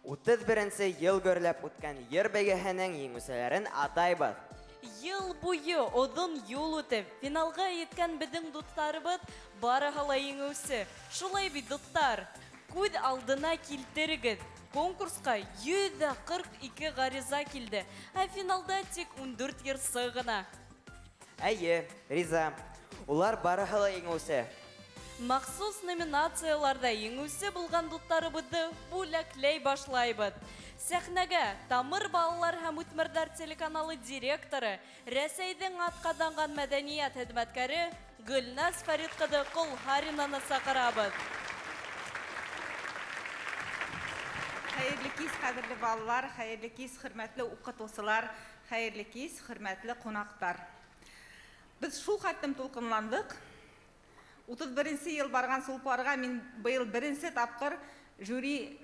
31 йыл гөрләп үткән йыр бәйгеһенең еңеүселәрен атайбыҙ. Йыл буйы оҙон юл үтеп, финалға еткән беҙҙең дуҫтарыбыҙ барыһы ла еңеүсе. Шулай бит, дуҫтар, күҙ алдына килтерегеҙ. Конкурсҡа 142 ғариза килде, ә финалда тик 14 йырсы ғына. Әйе, риза. Улар барыһы ла еңеүсе. Махсус номинацияларҙа еңеүсе булған дуҫтарыбыҙҙы бүләкләй башлайбыҙ. Сәхнәгә Тамыр балалар һәм үҫмерҙәр телеканалы директоры, Рәсәйҙең атҡаҙанған мәҙәниәт хеҙмәткәре Гөлназ Фәрит ҡыҙы Ҡолһаринаны саҡырабыҙ. Хәйерле кис, ҡәҙерле балалар, хәйерле кис, хөрмәтле уҡытыусылар, хәйерле кис, хөрмәтле ҡунаҡтар. Беҙ шул хәтлем тулҡынландыҡ. 31 йыл барған Сулпыларға мин быйыл беренсе тапҡыр жюри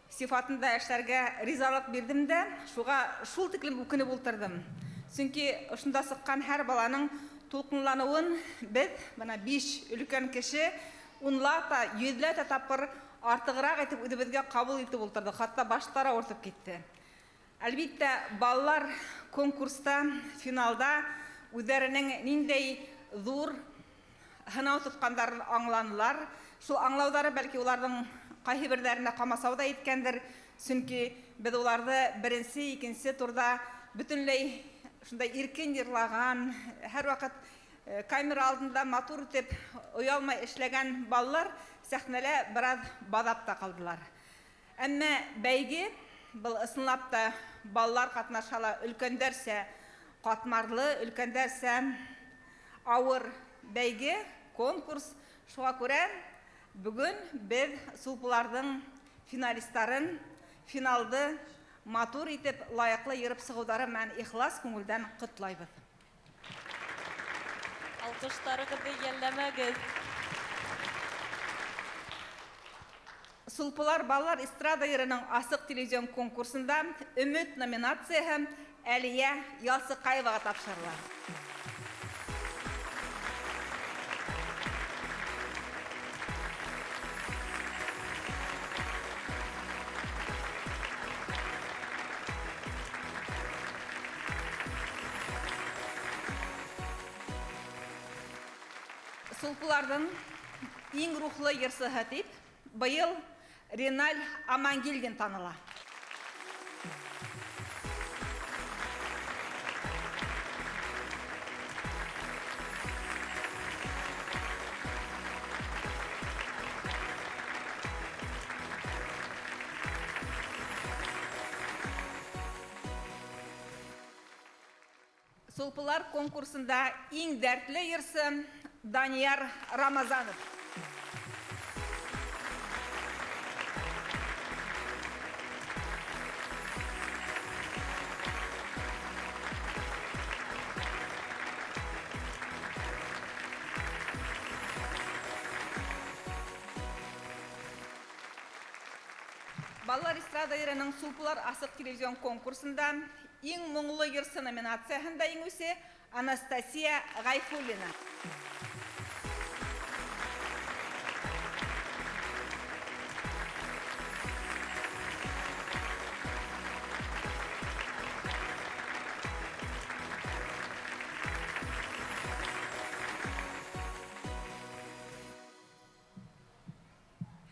сифатында эшләргә ризалыҡ бирҙем дә, шуға шул тиклем үкенеп ултырҙым. Сөнки ошонда сыҡҡан һәр баланың тулҡынланыуын беҙ, бына 5 өлкән кеше, унлата, йөҙләтә тапҡыр артығыраҡ итеп үҙебеҙгә ҡабул итеп ултырҙыҡ, хатта баштары ауыртып китте. Әлбиттә, балалар конкурста, финалда үҙҙәренең ниндәй ҙур һынау тотҡандарын аңланылар. Шул аңлауҙары бәлки уларҙың ҡайһы берҙәренә ҡамасау ҙа иткәндер, сөнки беҙ уларҙы беренсе, икенсе турҙа бөтөнләй шундай иркен йырлаған, һәр ваҡыт камера алдында матур итеп оялмай эшләгән балалар сәхнәлә бер аҙ баҙап та ҡалдылар. Әммә бәйге был ысынлап та балалар ҡатнаша ла өлкәндәрсә ҡатмарлы, өлкәндәрсә ауыр бәйге, конкурс. Шуға күрә бөгөн беҙ Сулпыларҙың финалистарын, финалды матур итеп, лайыҡлы йырып сығыуҙары менән ихлас күңелдән ҡотлайбыҙ. Алҡыштарығыҙҙы йәлләмәгеҙ. Сулпылар балалар эстрада йырының асыҡ телевизион конкурсында Өмөт номинацияһы Әлиә Ялсыҡаеваға тапшырыла. Сулпыларҙың иң рухлы йырсыһы тип быйыл Реналь Амангилдин таныла. Сулпылар конкурсында иң дәртле йырсы Данияр Рамазанов. Балалар эстрада йырының Сулпылар асыҡ телевизион конкурсында иң моңло йырсы номинацияһында еңеүсе Анастасия Ғайфуллина.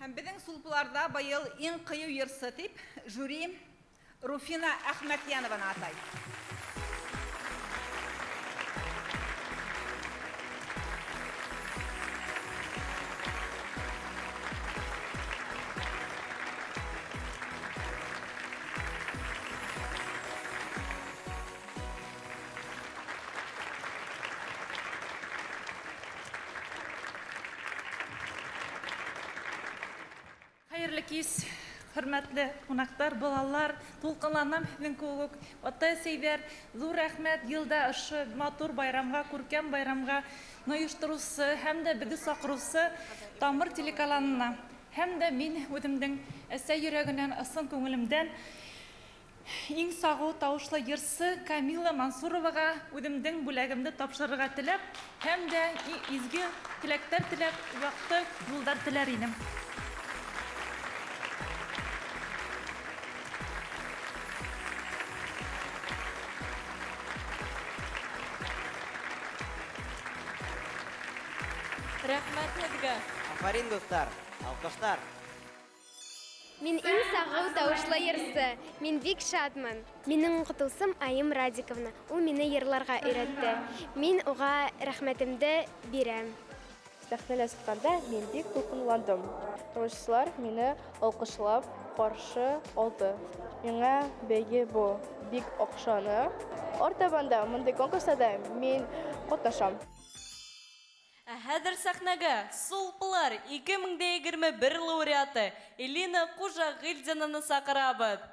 Һәм беҙҙең Сулпыларҙа быйыл иң ҡыйыу йырсы тип жюри Руфина Әхмәтйәнованы атай. Хәйерле кис, хөрмәтле ҡунаҡтар, балалар, тулҡынланам һеҙҙең кеүек. Атай-әсәйҙәр, ҙур рәхмәт йылда ошо матур байрамға, күркәм байрамға ойоштороусы һәм дә беҙҙе саҡырыусы Тамыр телеканалына. Һәм дә мин үҙемдең әсә йөрәгенән, ысын күңелемдән иң сағыу тауышлы йырсы Камила Мансуроваға үҙемдең бүләгемде тапшырырға теләп, һәм дә изге теләктәр теләп, яҡты юлдар теләр инем. Рәхмәт һеҙгә. Афарин, дуҫтар, алҡыштар. Мин иң сағыу тауышлы йырсы. Мин бик шатмын. Минең уҡытыусым Айым Радиковна. Ул мине йырларға өйрәтте. Мин уға рәхмәтемде бирәм. Сәхнәгә сыҡҡанда мин бик тулҡынландым. Тамашасылар мине алҡышлап ҡаршы алды. Миңа бәйге бу бик оҡшаны. Артабан да бындай конкурстарҙа мин ҡатнашам. Ә хәҙер сәхнәгә Сулпылар 2021 лауреаты Элина Ҡужағилдинаны саҡырабыҙ.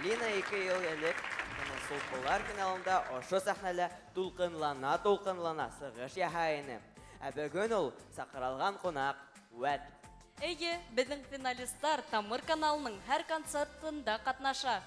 Элина 2 йыл элек бына Сулпылар финалында ошо сәхнәлә тулҡынлана-тулҡынлана сығыш яһай ине. Ә бөгөн ул саҡырылған ҡунаҡ, вәт. Эйе, беҙҙең финалисттар Тамыр каналының һәр концертында ҡатнаша.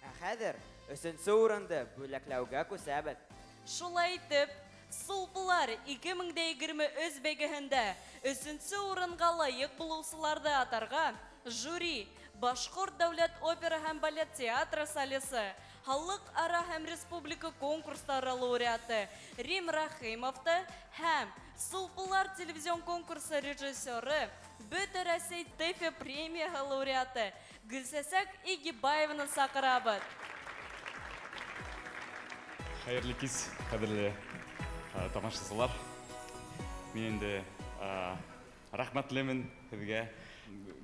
Ә хәҙер өсөнсө урынды бүләкләүгә күсәбеҙ. Шулай итеп, Сулпылар 2023 бәйгеһендә өсөнсө урынға лайыҡ булыусыларҙы атарға жюри Башҡорт дәүләт опера һәм балет театры солисы, халыҡ-ара һәм республика конкурстары лауреаты Рим Рәхимовты һәм Сулпылар телевизион конкурсы режиссеры, Бөтә Рәсәй ТЭФИ премияһы лауреаты Гөлсәсәк Игибаеваны саҡырабыҙ. Хәйерле кис, ҡәҙерле тамашасылар. Мин инде рәхмәтлемен һеҙгә,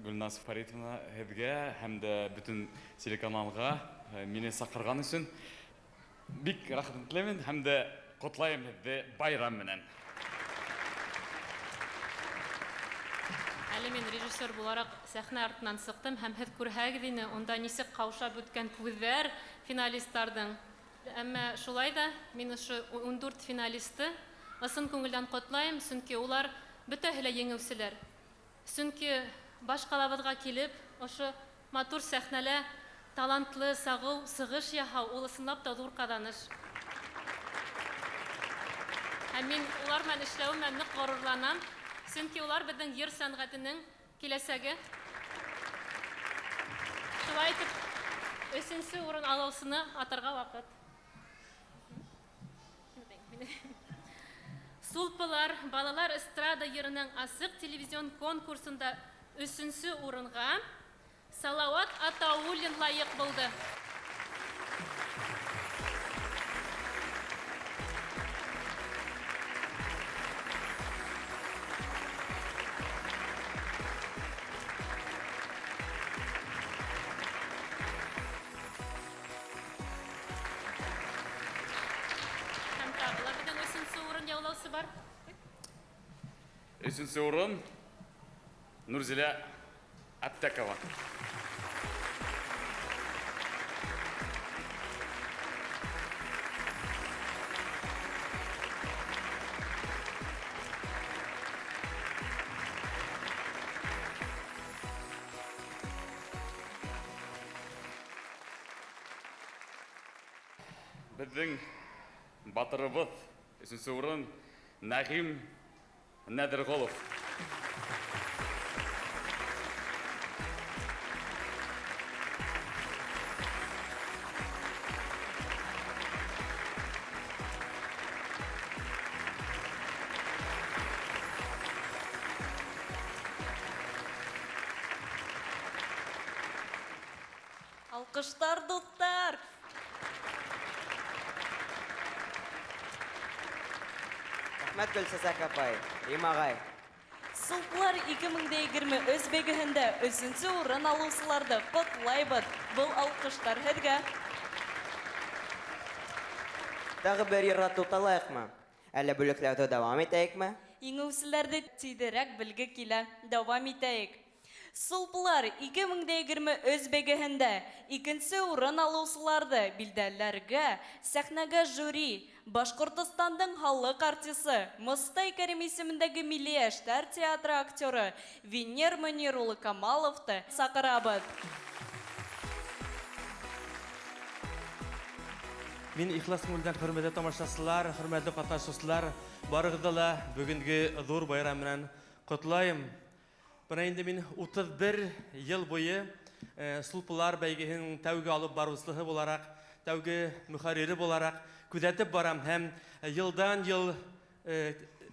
Гөлназ Фаритовна, һеҙгә һәм дә бөтөн телеканалға мине саҡырған өсөн. Бик рәхмәтлемен һәм дә ҡотлайым һеҙҙе байрам менән. Әле мин режиссер булараҡ сәхнә артынан сыҡтым, һәм һеҙ күрһәгеҙ ине, унда нисек ҡаушап бөткән күҙҙәр финалистарҙың. Әммә шулай ҙа мин ошо 14 финалисты ысын күңелдән ҡотлайым, сөнки улар бөтәһе лә еңеүселәр. Сөнки баш ҡалабыҙға килеп, ошо матур сәхнәлә талантлы, сағыу сығыш яһау, ул ысынлап та ҙур ҡаҙаныш. Һәм мин улар менән эшләүем менән ныҡ ғорурланам, сөнки улар беҙҙең йыр сәнғәтенең киләсәге. Шулай итеп, өсөнсө урын алыусыны атарға ваҡыт. Сулпылар балалар эстрада йырының асыҡ телевизион конкурсында өсөнсө урынға Салауат Атауллин лайыҡ булды. Һәм тағы ла беҙҙең өсөнсө урын яулаусы бар. Өсөнсө урын Нурзилә Аптекова. Беҙҙең батырыбыҙ өсөнсө урын Нәғим Нәҙерғолов. Алҡыштар, дуҫтар! Рәхмәт, Гөлсәсәк апай, Рим ағай. Сулпылар 2023 бәйгеһендә өсөнсө урын алыусыларҙы ҡотлайбыҙ. Был алҡыштар һеҙгә. Тағы бер йырға туҡталайыҡмы? Әллә бүләкләүҙе дауам итәйекме? Еңеүселәрҙе тиҙерәк белге килә. Дауам итәйек. Сулпылар 2023 бәйгеһендә икенсе урын алыусыларҙы билдәләргә сәхнәгә жюри Башҡортостандың халыҡ артисы Мостай Кәрим исемендәге Милли йәштәр театры актеры Венер Мөнир улы Камаловты саҡырабыҙ. Мин ихлас күңелдән хөрмәтле тамашасылар, хөрмәтле ҡатнашыусылар, барығыҙҙы ла бөгөнгө ҙур байрам менән ҡотлайым. Бына инде мин 31 йыл буйы Сулпылар бәйгеһенең тәүге алып барыусыһы булараҡ, тәүге мөхәррире булараҡ күҙәтеп барам һәм йылдан йыл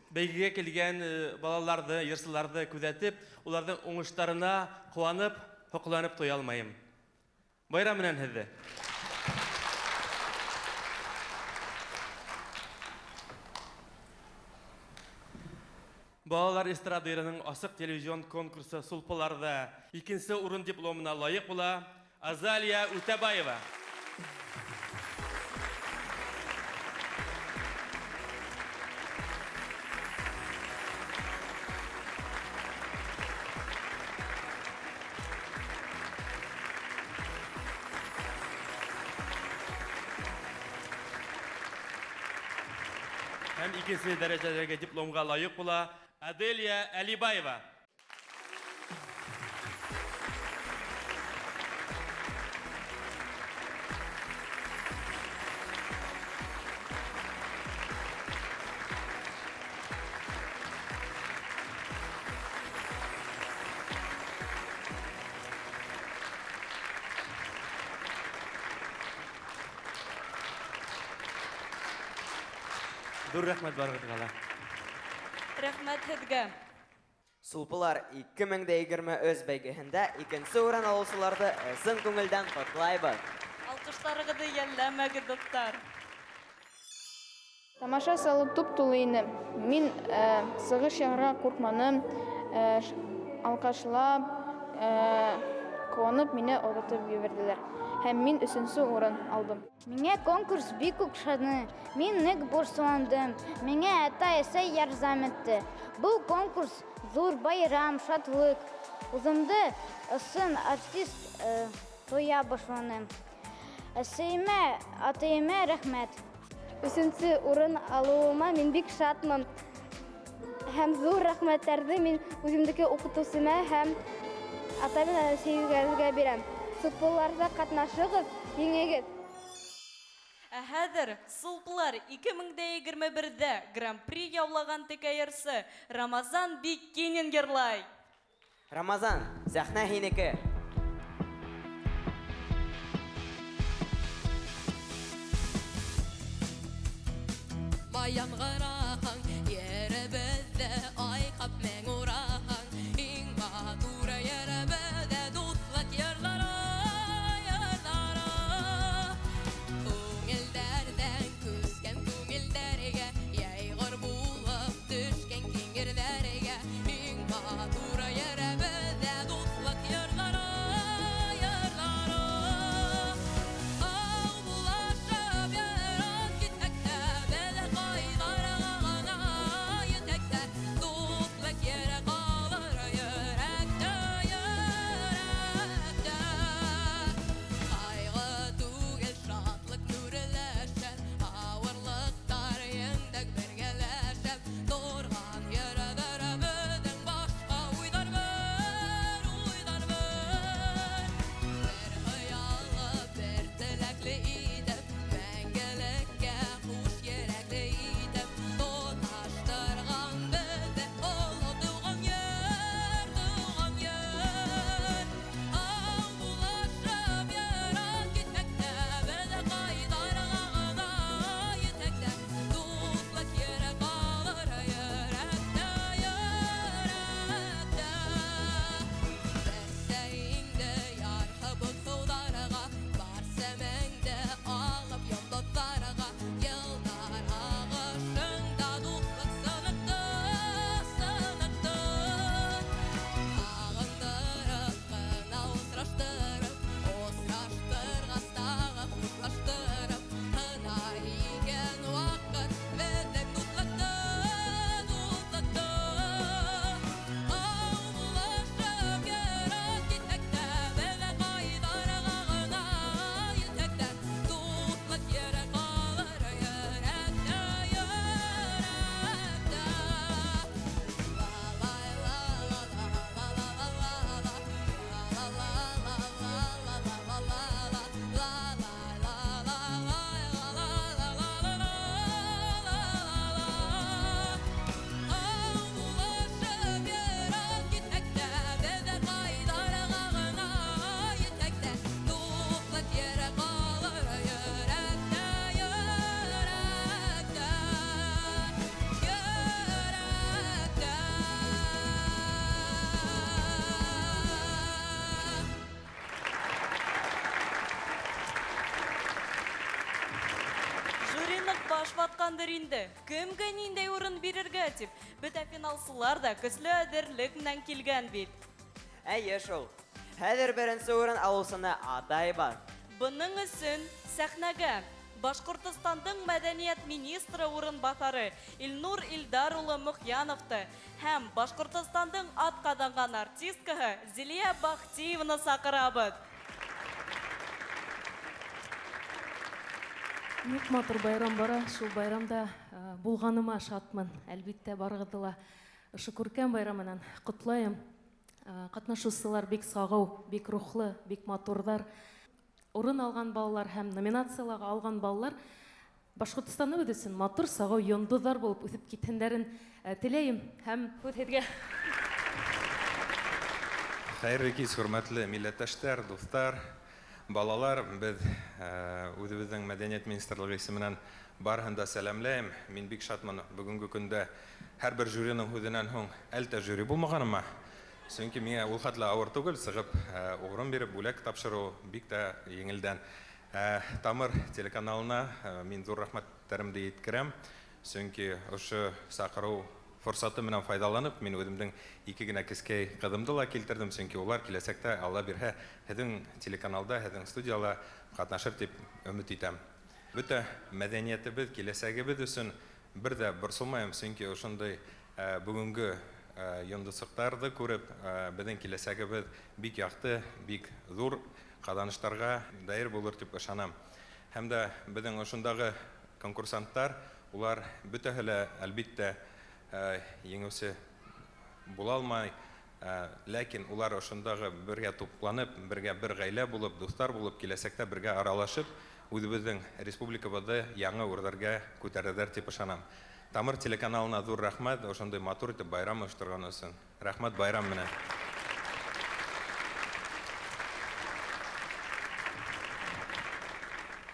бәйгегә килгән балаларҙы, йырсыларҙы күҙәтеп, уларҙың уңыштарына ҡыуанып, һоҡланып туя алмайым. Байрам менән һеҙҙе! Балалар эстрада йырының асыҡ телевизион конкурсы Сулпыларҙа икенсе урын дипломына лайыҡ була Азалия Үтәбаева. Һәм икенсе дәрәжәләге дипломға лайыҡ була Аделия Алибаева. Ҙур рәхмәт барығыҙға ла. Рәхмәт һеҙгә. Сулпылар 2023 бәйгеһендә икенсе урын алыусыларҙы ысын күңелдән ҡотлайбыҙ. Алҡыштарығыҙҙы йәлләмәгеҙ, дуҫтар. Тамаша залы туп-тулы ине. Мин сығыш яһарға ҡурҡманым, алҡышлап, ҡыуанып мине оҙатып ебәрҙеләр. Һәм мин өсөнсө урын алдым. Миңә конкурс бик оҡшаны. Мин ныҡ борсоландым. Миңә атай-әсәй ярҙам итте. Был конкурс Ҙур байрам, шатлыҡ. Үҙемде ысын артист тоя башланым. Әсәйемә, атайыма рәхмәт. Өсөнсө урын алыуыма мин бик шатмын. Һәм ҙур рәхмәттәрҙе мин үҙемдеке уҡытыусыма һәм атай менән әсәйегеҙгә бирәм. Футболларҙа ҡатнашығыҙ, еңегеҙ. Ә хәҙер Сулпылар 2021-дә Гран-при яулаған текәйерсе Рамазан Биккинин йырлай. Рамазан, сәхнә һинеке. Яңғыраһың, еребеҙҙе айҡап мең ураһың, иң матур еребеҙҙе дуҫлыҡ йырлары, йырлары. Күңелдәрҙән күскән күңелдәргә, йәйғор булып төшкән киңерҙәргә, иң матур еребеҙҙе дуҫлыҡ йырлары, йырлары. Ау булашып йөрөп китһәк тә, беҙ ҡайҙарға ғына етһәк тә, дуҫлыҡ ере ҡалыр йөрәктә, йөрәктә. Ҡайғы түгел, шатлыҡ нүреләшә, ауырлыҡтар еңдек бергәләшеп, торған ерҙәр беҙҙең башҡа уйҙар бер, уйҙар бер. Бер хыяллы, бер теләкле итеп, мәңгелеккә хуш йөрәкле итеп, тоташтырған беҙҙе оло тыуған ер, тыуған ер. Ау булашып йөрөп китһәк тә, беҙ ҡайҙарға ғына етһәк тә, дуҫлыҡ ере ҡалыр йөрәктә, йөрәктә. Бәсә инде ярһып уҡыуҙарға, бар сәмеңде алып йондоҙҙарға, йылдар ағышында дуҫлыҡ сыныҡты, сыныҡты. Һағындырып ҡына осраштырып, осраштырғас тағы хушлаштырып, һынай икән ваҡыт беҙҙең дуҫлыҡты, дуҫлыҡты. Ау булашып йөрөп китһәк тә, беҙ ҡайҙарға ғына етһәк тә, дуҫлыҡ ере ҡалыр йөрәктә, йөрәктә. Ау булашып йөрөп китһәк тә, беҙ ҡайҙарға ғына етһәк тә, дуҫлыҡ ере ҡалыр йөрәктә, йөрәктә, йөрәктә. Жюри ныҡ баш ватҡандыр инде. Кемгә ниндәй урын бирергә тип. Бөтә финалсылар ҙа көслө әҙерлек менән килгән бит. Әйе шул. Хәҙер беренсе урын алыусыны атай бар. Бының өсөн сәхнәгә Башҡортостандың мәҙәниәт министры урынбаҫары Илнур Илдар улы Мөхьяновты һәм Башҡортостандың атҡаҙанған артисткаһы Зилиә Бахтиеваны саҡырабыҙ. Бик матур байрам бара, шул байрамда булғаныма шатмын. Әлбиттә, барығыҙҙы ла ошо күркәм байрам менән ҡотлайым. Ҡатнашыусылар бик сағыу, бик рухлы, бик матурҙар. Урын алған балалар һәм номинацияларға алған балалар Башҡортостаныбыҙ өсөн матур сағыу йондоҙҙар булып үҫеп китһендәрен теләйем һәм һүҙ һеҙгә. Хәйерле кис, хөрмәтле милләттәштәр, дуҫтар, балалар. Беҙ үҙебеҙҙең мәҙәниәт министрлығы исеменән барыһын да сәләмләйем. Мин бик шатмын бөгөнгө көндә һәр бер жюриның һүҙенән һуң әлтә жюри булмағаныма. Сөнки миңә ул хәтле ауыр түгел, сығып урын биреп бүләк тапшырыу бик тә еңелдән. Тамыр телеканалына мин ҙур рәхмәттәремде еткерәм. Сөнки ошо саҡырыу форсаты менән файҙаланып, мин үҙемдең ике генә кескәй ҡыҙымды ла килтерҙем, сөнки улар киләсәктә, Алла бирһә, һеҙҙең телеканалда, һеҙҙең студияла ҡатнашыр тип өмөт итәм. Бөтә мәҙәниәтебеҙ, киләсәгебеҙ өсөн бер ҙә борсолмайым, сөнки ошондай бөгөнгө Йондоҙсоҡтарҙы күреп, беҙҙең киләсәгебеҙ бик яҡты, бик ҙур ҡаҙаныштарға даир булыр тип ышанам. Һәм дә беҙҙең ошондағы конкурсанттар, улар бөтәһе лә, әлбиттә, еңеүсе була алмай, ләкин улар ошондағы бергә тупланып, бергә бер ғаилә булып, дуҫтар булып, киләсәктә бергә аралашып, үҙебеҙҙең республикабыҙҙы яңы үрҙәргә күтәрерҙәр тип ышанам. Тамыр телеканалына ҙур рәхмәт, ошондай матур итеп байрам ойошторған өсөн. Рәхмәт байрам менән.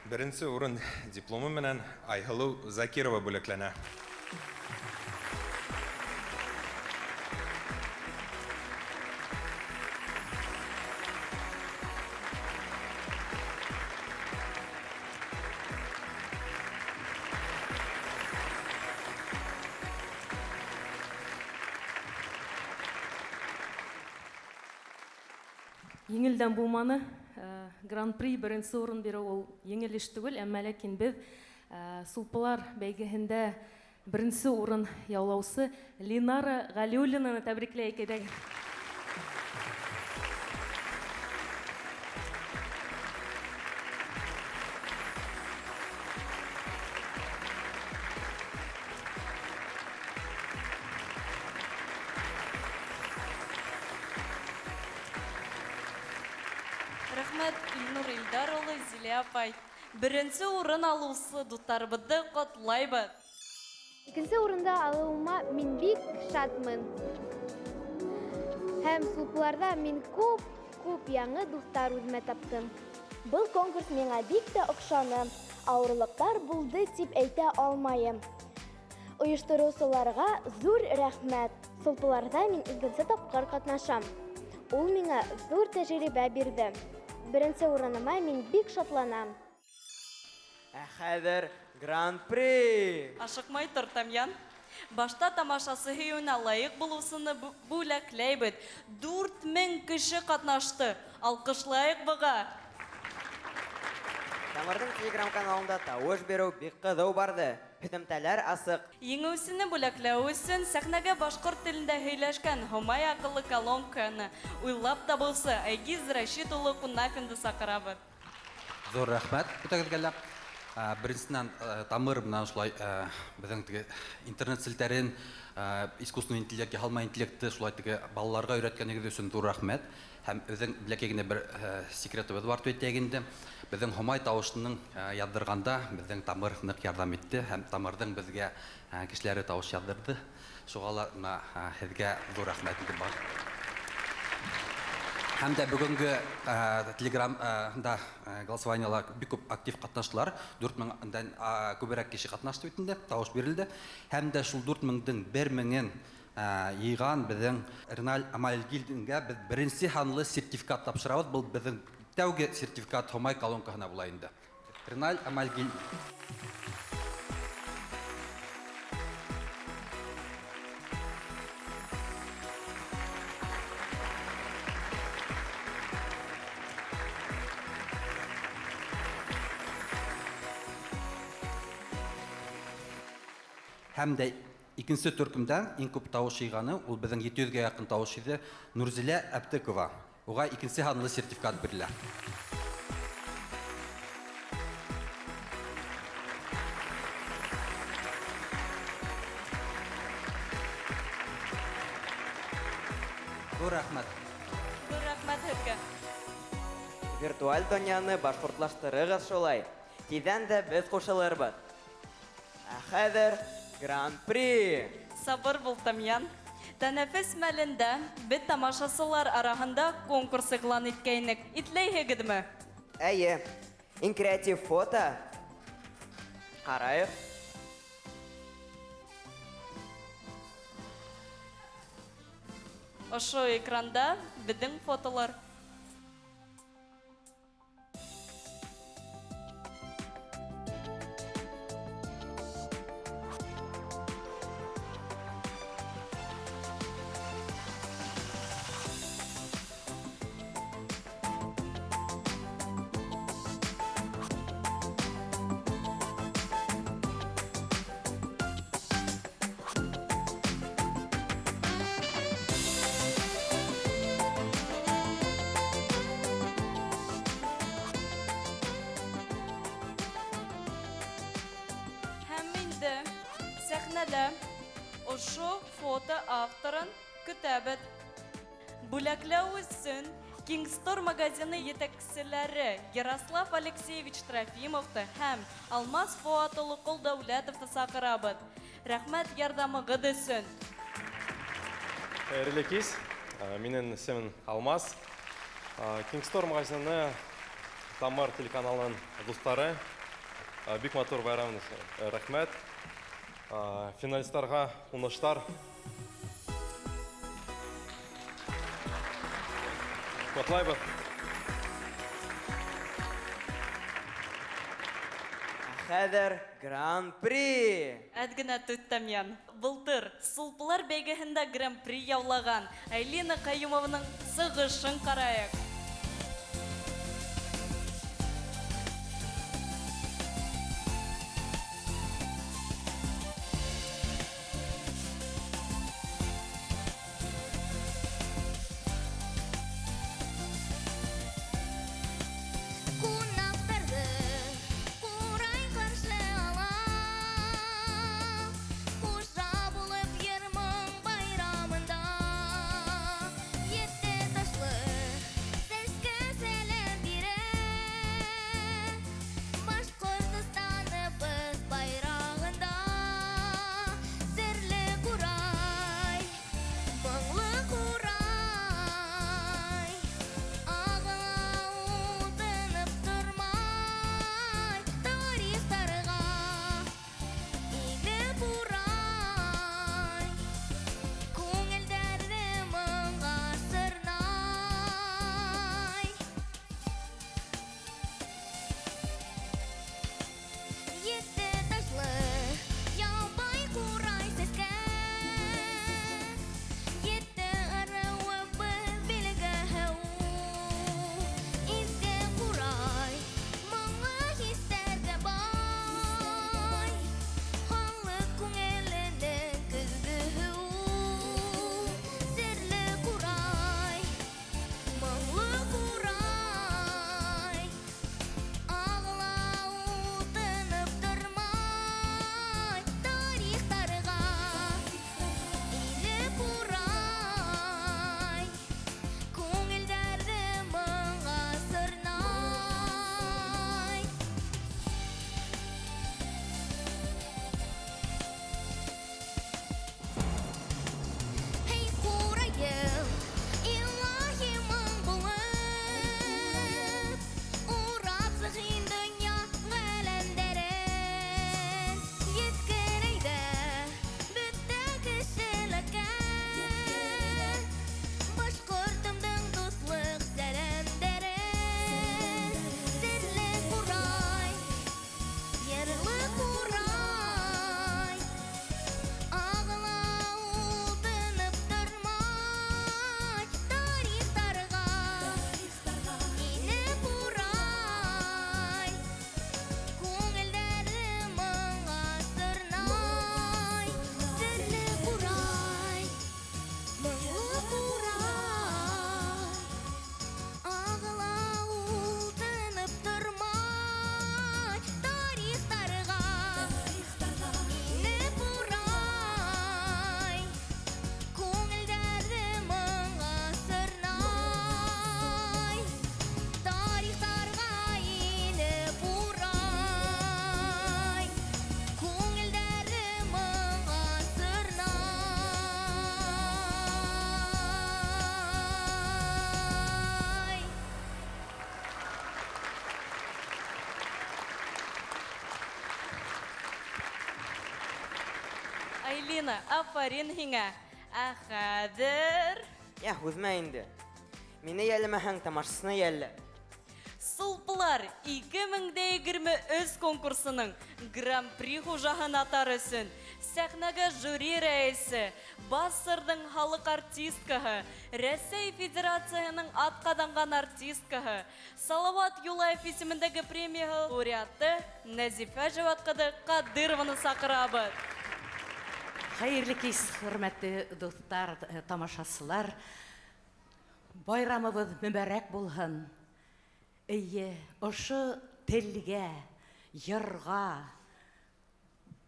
Беренсе урын дипломы менән Айһылыу Закирова бүләкләнә. Еңелдән булманы. Гран-при беренсе урын биреү ул еңел эш түгел, әммә ләкин беҙ Сулпылар бәйгеһендә беренсе урын яулаусы Линара Ғәлиуллинаны тәбрикләйек әйҙәгеҙ. Рәхмәт, Илнур Илдар улы, Зилә апай. Беренсе урын алыусы дуҫтарыбыҙҙы ҡотлайбыҙ. Икенсе урында алыуыма мин бик шатмын. Һәм сулпыларҙа мин күп-күп яңы дуҫтар үҙемә таптым. Был конкурс миңә бик тә оҡшаны. Ауырлыҡтар булды тип әйтә алмайым. Ойоштороусыларға ҙур рәхмәт. Сулпыларҙа мин икенсе тапҡыр ҡатнашам. Ул миңә ҙур тәжрибә бирҙе. Беренсе урыныма мин бик шатланам. Ә хәҙер Гран-при! Ашыҡмай тор, Тамьян. Башта тамашасы һөйөүенә лайыҡ булыусыны бүләкләйбеҙ. 4000 кеше ҡатнашты. Алҡышлайыҡ быға. Тамырҙың телеграм-каналында тауыш биреү бик ҡыҙыу барҙы. Һөҙөмтәләр асыҡ. Еңеүсене бүләкләү өсөн сәхнәгә башҡорт телендә һөйләшкән Һомай аҡыллы колонканы уйлап табыусы Айгиз Рәшит улы Ҡунафинды саҡырабыҙ. Ҙур рәхмәт бөтәгеҙгә лә. Беренсенән, Тамыр менән шулай, беҙҙең теге интернет селтәрен, искусственный интеллект, яһалма интеллектты шулай теге балаларға өйрәткәнегеҙ өсөн ҙур рәхмәт. Һәм беҙҙең бәләкәй генә бер секретыбыҙ бар тип әйтәйек инде. Беҙҙең Һомай тауышының яҙҙырғанда беҙҙең Тамыр ныҡ ярҙам итте һәм Тамырҙың беҙгә кешеләре тауыш яҙҙырҙы. Шуға ла бына һеҙгә ҙур рәхмәт инде бар. Һәм дә бөгөнгө Телеграмда голосованиела бик күп актив ҡатнаштылар. Дүрт меңдән күберәк кеше ҡатнашты бит инде, тауыш бирелде. Һәм дә шул дүрт меңдең бер меңен йыйған беҙҙең Реналь Амальгилдингә беҙ беренсе һанлы сертификат тапшырабыҙ. Был беҙҙең тәүге сертификат Һомай колонкаһына була инде. Реналь Амальгилдин. Һәм дә икенсе төркөмдән иң күп тауыш йыйғаны, ул беҙҙең ете йөҙгә яҡын тауыш йыйҙы, Нурзилә Әптекова. Уға икенсе һанлы сертификат бирелә. Ҙур рәхмәт. Ҙур рәхмәт һеҙгә. Виртуаль донъяны башҡортлаштырығыҙ шулай. Тиҙҙән дә беҙ ҡушылырбыҙ. Ә хәҙер Гран-при! Сабыр бул, Тамьян. Тәнәфес мәлендә беҙ тамашасылар араһында конкурс иғлан иткәйнек. Итләйһегеҙме? Әйе. Иң креатив фото. Ҡарайыҡ. Ошо экранда беҙҙең фотолар. Сәхнәлә ошо фото авторын көтәбеҙ. Бүләкләү өсөн Кингстор магазины етәкселәре Ярослав Алексеевич Трофимовты һәм Алмаз Фуат улы Ҡолдәүләтовты саҡырабыҙ. Рәхмәт ярҙамығыҙ өсөн. Хәйерле кис. Минең исемем Алмаз. Кингстор магазины, Тамыр телеканалының дуҫтары. Бик матур байрам, рәхмәт. Финалистларға уңыштар. Ҡотлайбыҙ. Хәҙер Гран-при! Әҙ генә түт, Тамьян. Былтыр Сулпылар бәйгеһендә Гран-при яулаған Айлина Ҡайюмованың сығышын ҡарайыҡ. Ҡунаҡтарҙы ҡурай ҡаршы ала, Хужа булып йыр-моң байрамында. Ете ташлы сәскә сәләм бирә, Башҡортостаныбыҙ байрағында. Серле ҡурай, моңло ҡурай, Ағыла ул тынып тормай, Тарихтарға инеп урай, Күңелдәрҙе моңға сырнай. Ете ташлы ябай ҡурай сәскә, Ете ырыуыбыҙ билгеһе ул. Изге ҡурай, моңло хистәргә бай, Халыҡ күңеленең көҙгөһө ул. Серле ҡурай, моңло ҡурай, Ағыла ул тынып тормай, Тарихтарға инеп урай, Күңелдәрҙе моңға сырнай. Эй, ҡурайым, илаһи моң булып, Урап сыҡ һин донъя ғаләмдәрен. Еткер әйҙә бөтә кешелеккә Башҡортомдоң дуҫлыҡ сәләмдәрен. Серле ҡурай, йырлы ҡурай, Ағыла ул тынып тормай, Тарихтарға инеп урай, Күңелдәрҙе моңға сырнай. Серле ҡурай, моңло ҡурай, Ағыла ул тынып тормай, Тарихтарға инеп урай, Күңелдәрҙе моңға сырнай. Тарихтарға инеп урай, Күңелдәрҙе моңға сырнай. Айлина, афарин һиңә. Ә хәҙер Йә, һүҙмә инде. Мине йәлләмәһәң, тамашасыны йәллә. Сулпылар 2023 конкурсының Гран-при хужаһын атар өсөн сәхнәгә жюри рәйесе, БАССРҙың халыҡ артисткаһы, Рәсәй Федерацияһының атҡаҙанған артисткаһы, Салават Юлаев исемендәге премия лауреаты Нәзифә Жават ҡыҙы Ҡадырованы саҡырабыҙ. Хәйерле кис, хөрмәтле дуҫтар, тамашасылар. Байрамыбыҙ мөбәрәк булһын. Эйе, ошо телгә, йырға,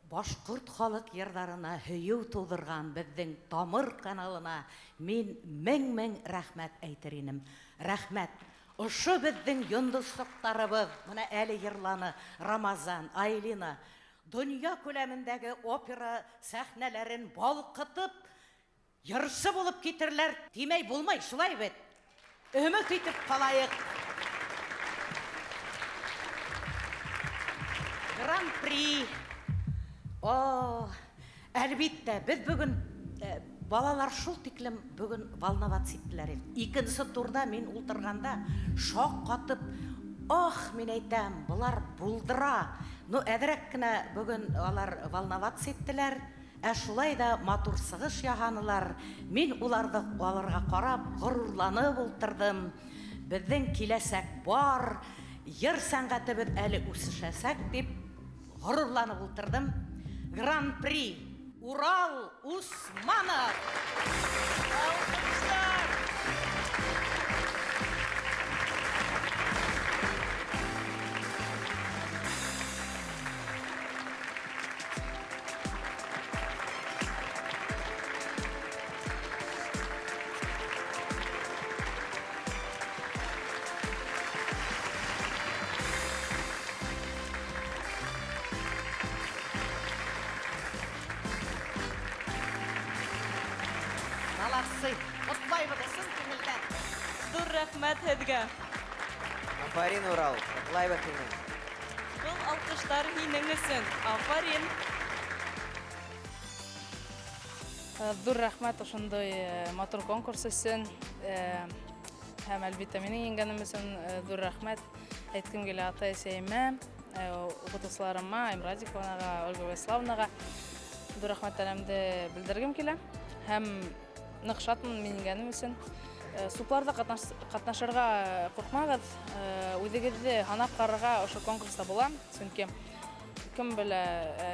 Башҡорт халыҡ йырҙарына һөйөү тыуҙырған беҙҙең Тамыр каналына мин мең-мең рәхмәт әйтер инем. Рәхмәт. Ошо беҙҙең йондоҙсоҡтарыбыҙ, бына әле йырланы Рамазан, Айлина, донъя күләмендәге опера сәхнәләрен балҡытып, йырсы булып китерләр тимәй булмай, шулай бит? Өмөт итеп ҡалайыҡ. Гран-при. О, әлбиттә, беҙ бөгөн балалар шул тиклем бөгөн волноваться иттеләр. Икенсе турҙа мин ултырғанда шаҡ ҡатып, ах, мин әйтәм, былар булдыра. Ну, әҙерәк кенә бөгөн алар волноваться иттеләр. Ә шулай да матур сығыш яһанылар. Мин уларҙы аларға ҡарап, ғорурланып ултырҙым. Беҙҙең киләсәк бар, йыр сәнғәтебеҙ әле үҫешәсәк тип ғорурланып ултырҙым. Гран-при Урал Усманов. Алҡыштар! Молодцы! Ҡотлайбыҙ ысын күңелдән. Ҙур рәхмәт һеҙгә. Афарин, Урал, ҡотлайбыҙ һине. Был алҡыштар һинең өсөн. Афарин! Ҙур рәхмәт ошондай матур конкурс өсөн. Һәм әлбиттә минең еңгәнем өсөн ҙур рәхмәт әйткем килә атай-әсәйемә, уҡытыусыларыма, Айм Радиковнаға, Ольга Вячеславовнаға ҙур рәхмәттәремде белдергем килә. Һәм ныҡ шатмын мин еңгәнем өсөн. Супларҙа ҡатнашырға ҡурҡмағыҙ, үҙегеҙҙе һанап ҡарарға ошо конкурста була, сөнки кем белә,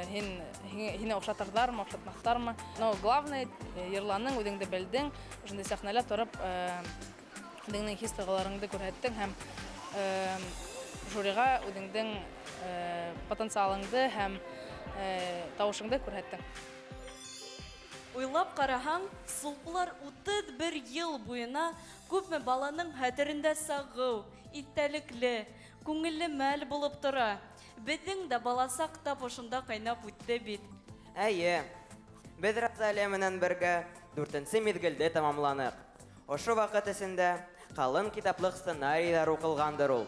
һине оҡшатырҙармы, оҡшатмаҫтармы. Но главное, йырланың, үҙеңде белдең, ошондай сәхнәлә тороп, үҙеңдең хис тойғоларыңды күрһәттең һәм жюриға үҙеңдең потенциалыңды һәм тауышыңды күрһәттең. Уйлап ҡараһаң, Сулпылар 31 йыл буйына күпме баланың хәтерендә сағыу, иҫтәлекле, күңелле мәл булып тора. Беҙҙең дә баласаҡ тап ошонда ҡайнап үтте бит. Әйе, беҙ Розалия менән бергә дүртенсе миҙгелде тамамланыҡ. Ошо ваҡыт эсендә ҡалын китаплыҡ сценарийҙар уҡылғандыр ул.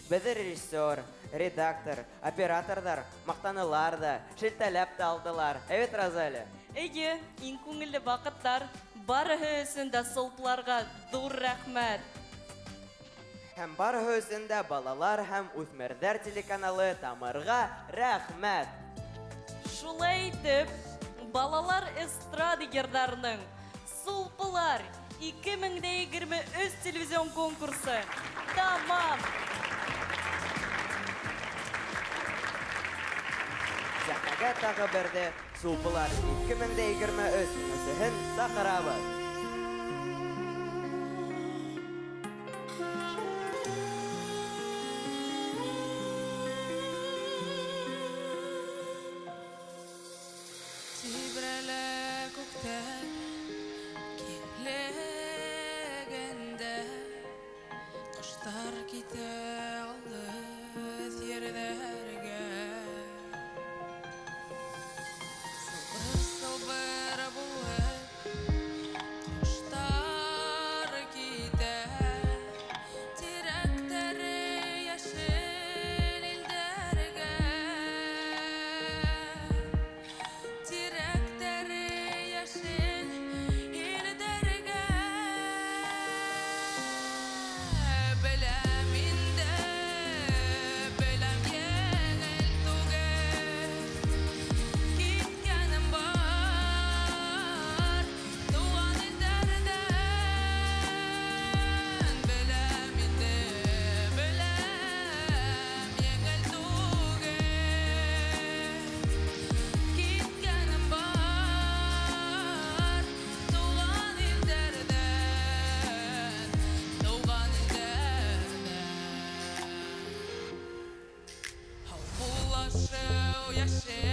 Беҙҙе режиссер, редактор, операторҙар маҡтанылар ҙа, шелтәләп тә алдылар. Әйбәт, Розалия? Эйе, иң күңелле ваҡыттар. Барыһы өсөн дә Сулпыларға ҙур рәхмәт. Һәм барыһы өсөн дә балалар һәм үҫмерҙәр телеканалы Тамырға рәхмәт. Шулай итеп, балалар эстрада йырҙарының Сулпылар 2023 телевизион конкурсы тамам. Сәхнәгә тағы берҙе Сулпылар 2023 еңеүсеһен саҡырабыҙ. Тибрәлә күктәр киңлегендә, ҡоштар китә алыҫ ерҙәргә. Сылбыр-сылбыр булып ҡоштар китә, тирәктәре йәшел илдәргә. Тирәктәре йәшел илдәргә. Беләм инде, беләм еңел түгел, киткәнем бар тыуған илдәрҙән. Беләм инде, беләм еңел түгел, киткәнем бар тыуған илдәрҙән, тыуған илдәрҙән. Һаубуллашыу йәше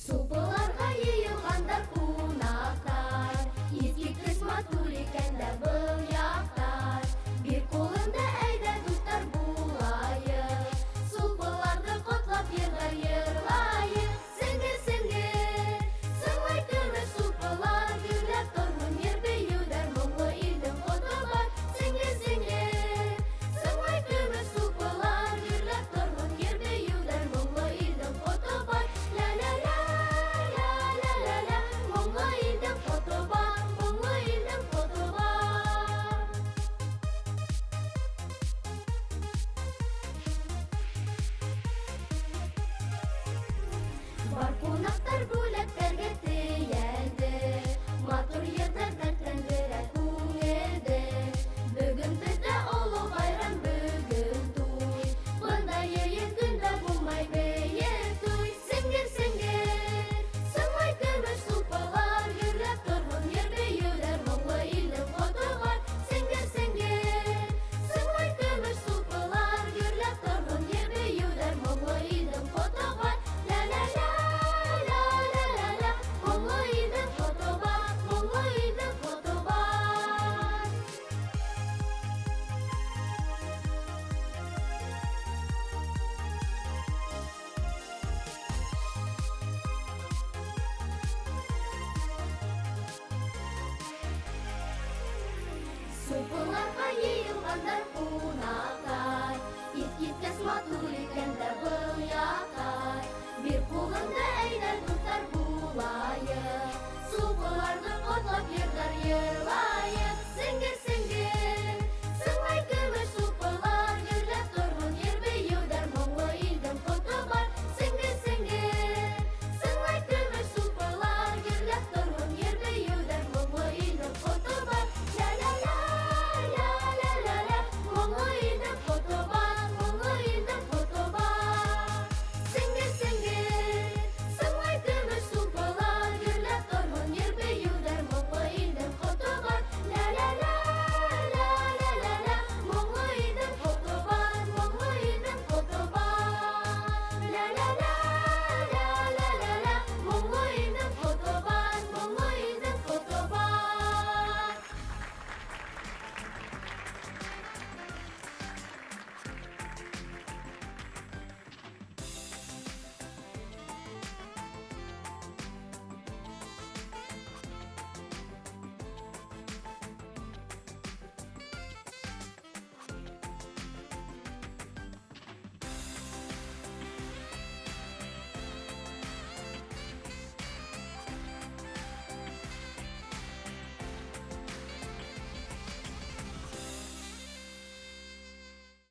Сулпыларға йыйылғандар ҡунаҡтар. Иҫ киткес матур икән дә был яҡтар. Бир ҡулыңды, әйҙә, дуҫтар булайыҡ. Сулпыларҙы ҡотлап йырҙар йырлайыҡ. Сеңгер, сеңгер, сыңлай көмөш сулпылар. Гөрләп торһон йыр бейеүҙәр, моңло илдең ҡото бар. Сеңгер, сеңгер, сыңлай көмөш сулпылар. Гөрләп торһон йыр бейеүҙәр, моңло илдең ҡото бар. Ля-ля-ля, ля-ля-ля-ля, моңло илдең ҡото бар, моңло илдең ҡото бар. Бар ҡунаҡтар бүләктәргә тейәлде, матур йырҙар дәртләндерә күңелде. Бөгөн беҙҙә оло байрам, бөгөн туй. Бындай йыйын көндә булмай бейек туй. Сеңгер, сеңгер, сыңлай көмөш сулпылар. Гөрләп торһон йыр бейеүҙәр, моңло илдең ҡото бар. Сеңгер, сеңгер, сыңлай көмөш сулпылар. Гөрләп торһон йыр бейеүҙәр, моңло илдең ҡото бар. Ля-ля-ля, ля-ля-ля-ля, моңло илдең ҡото бар, моңло илдең ҡото бар. Сулпыларға йыйылғандар ҡунаҡтар. Иҫ киткес матур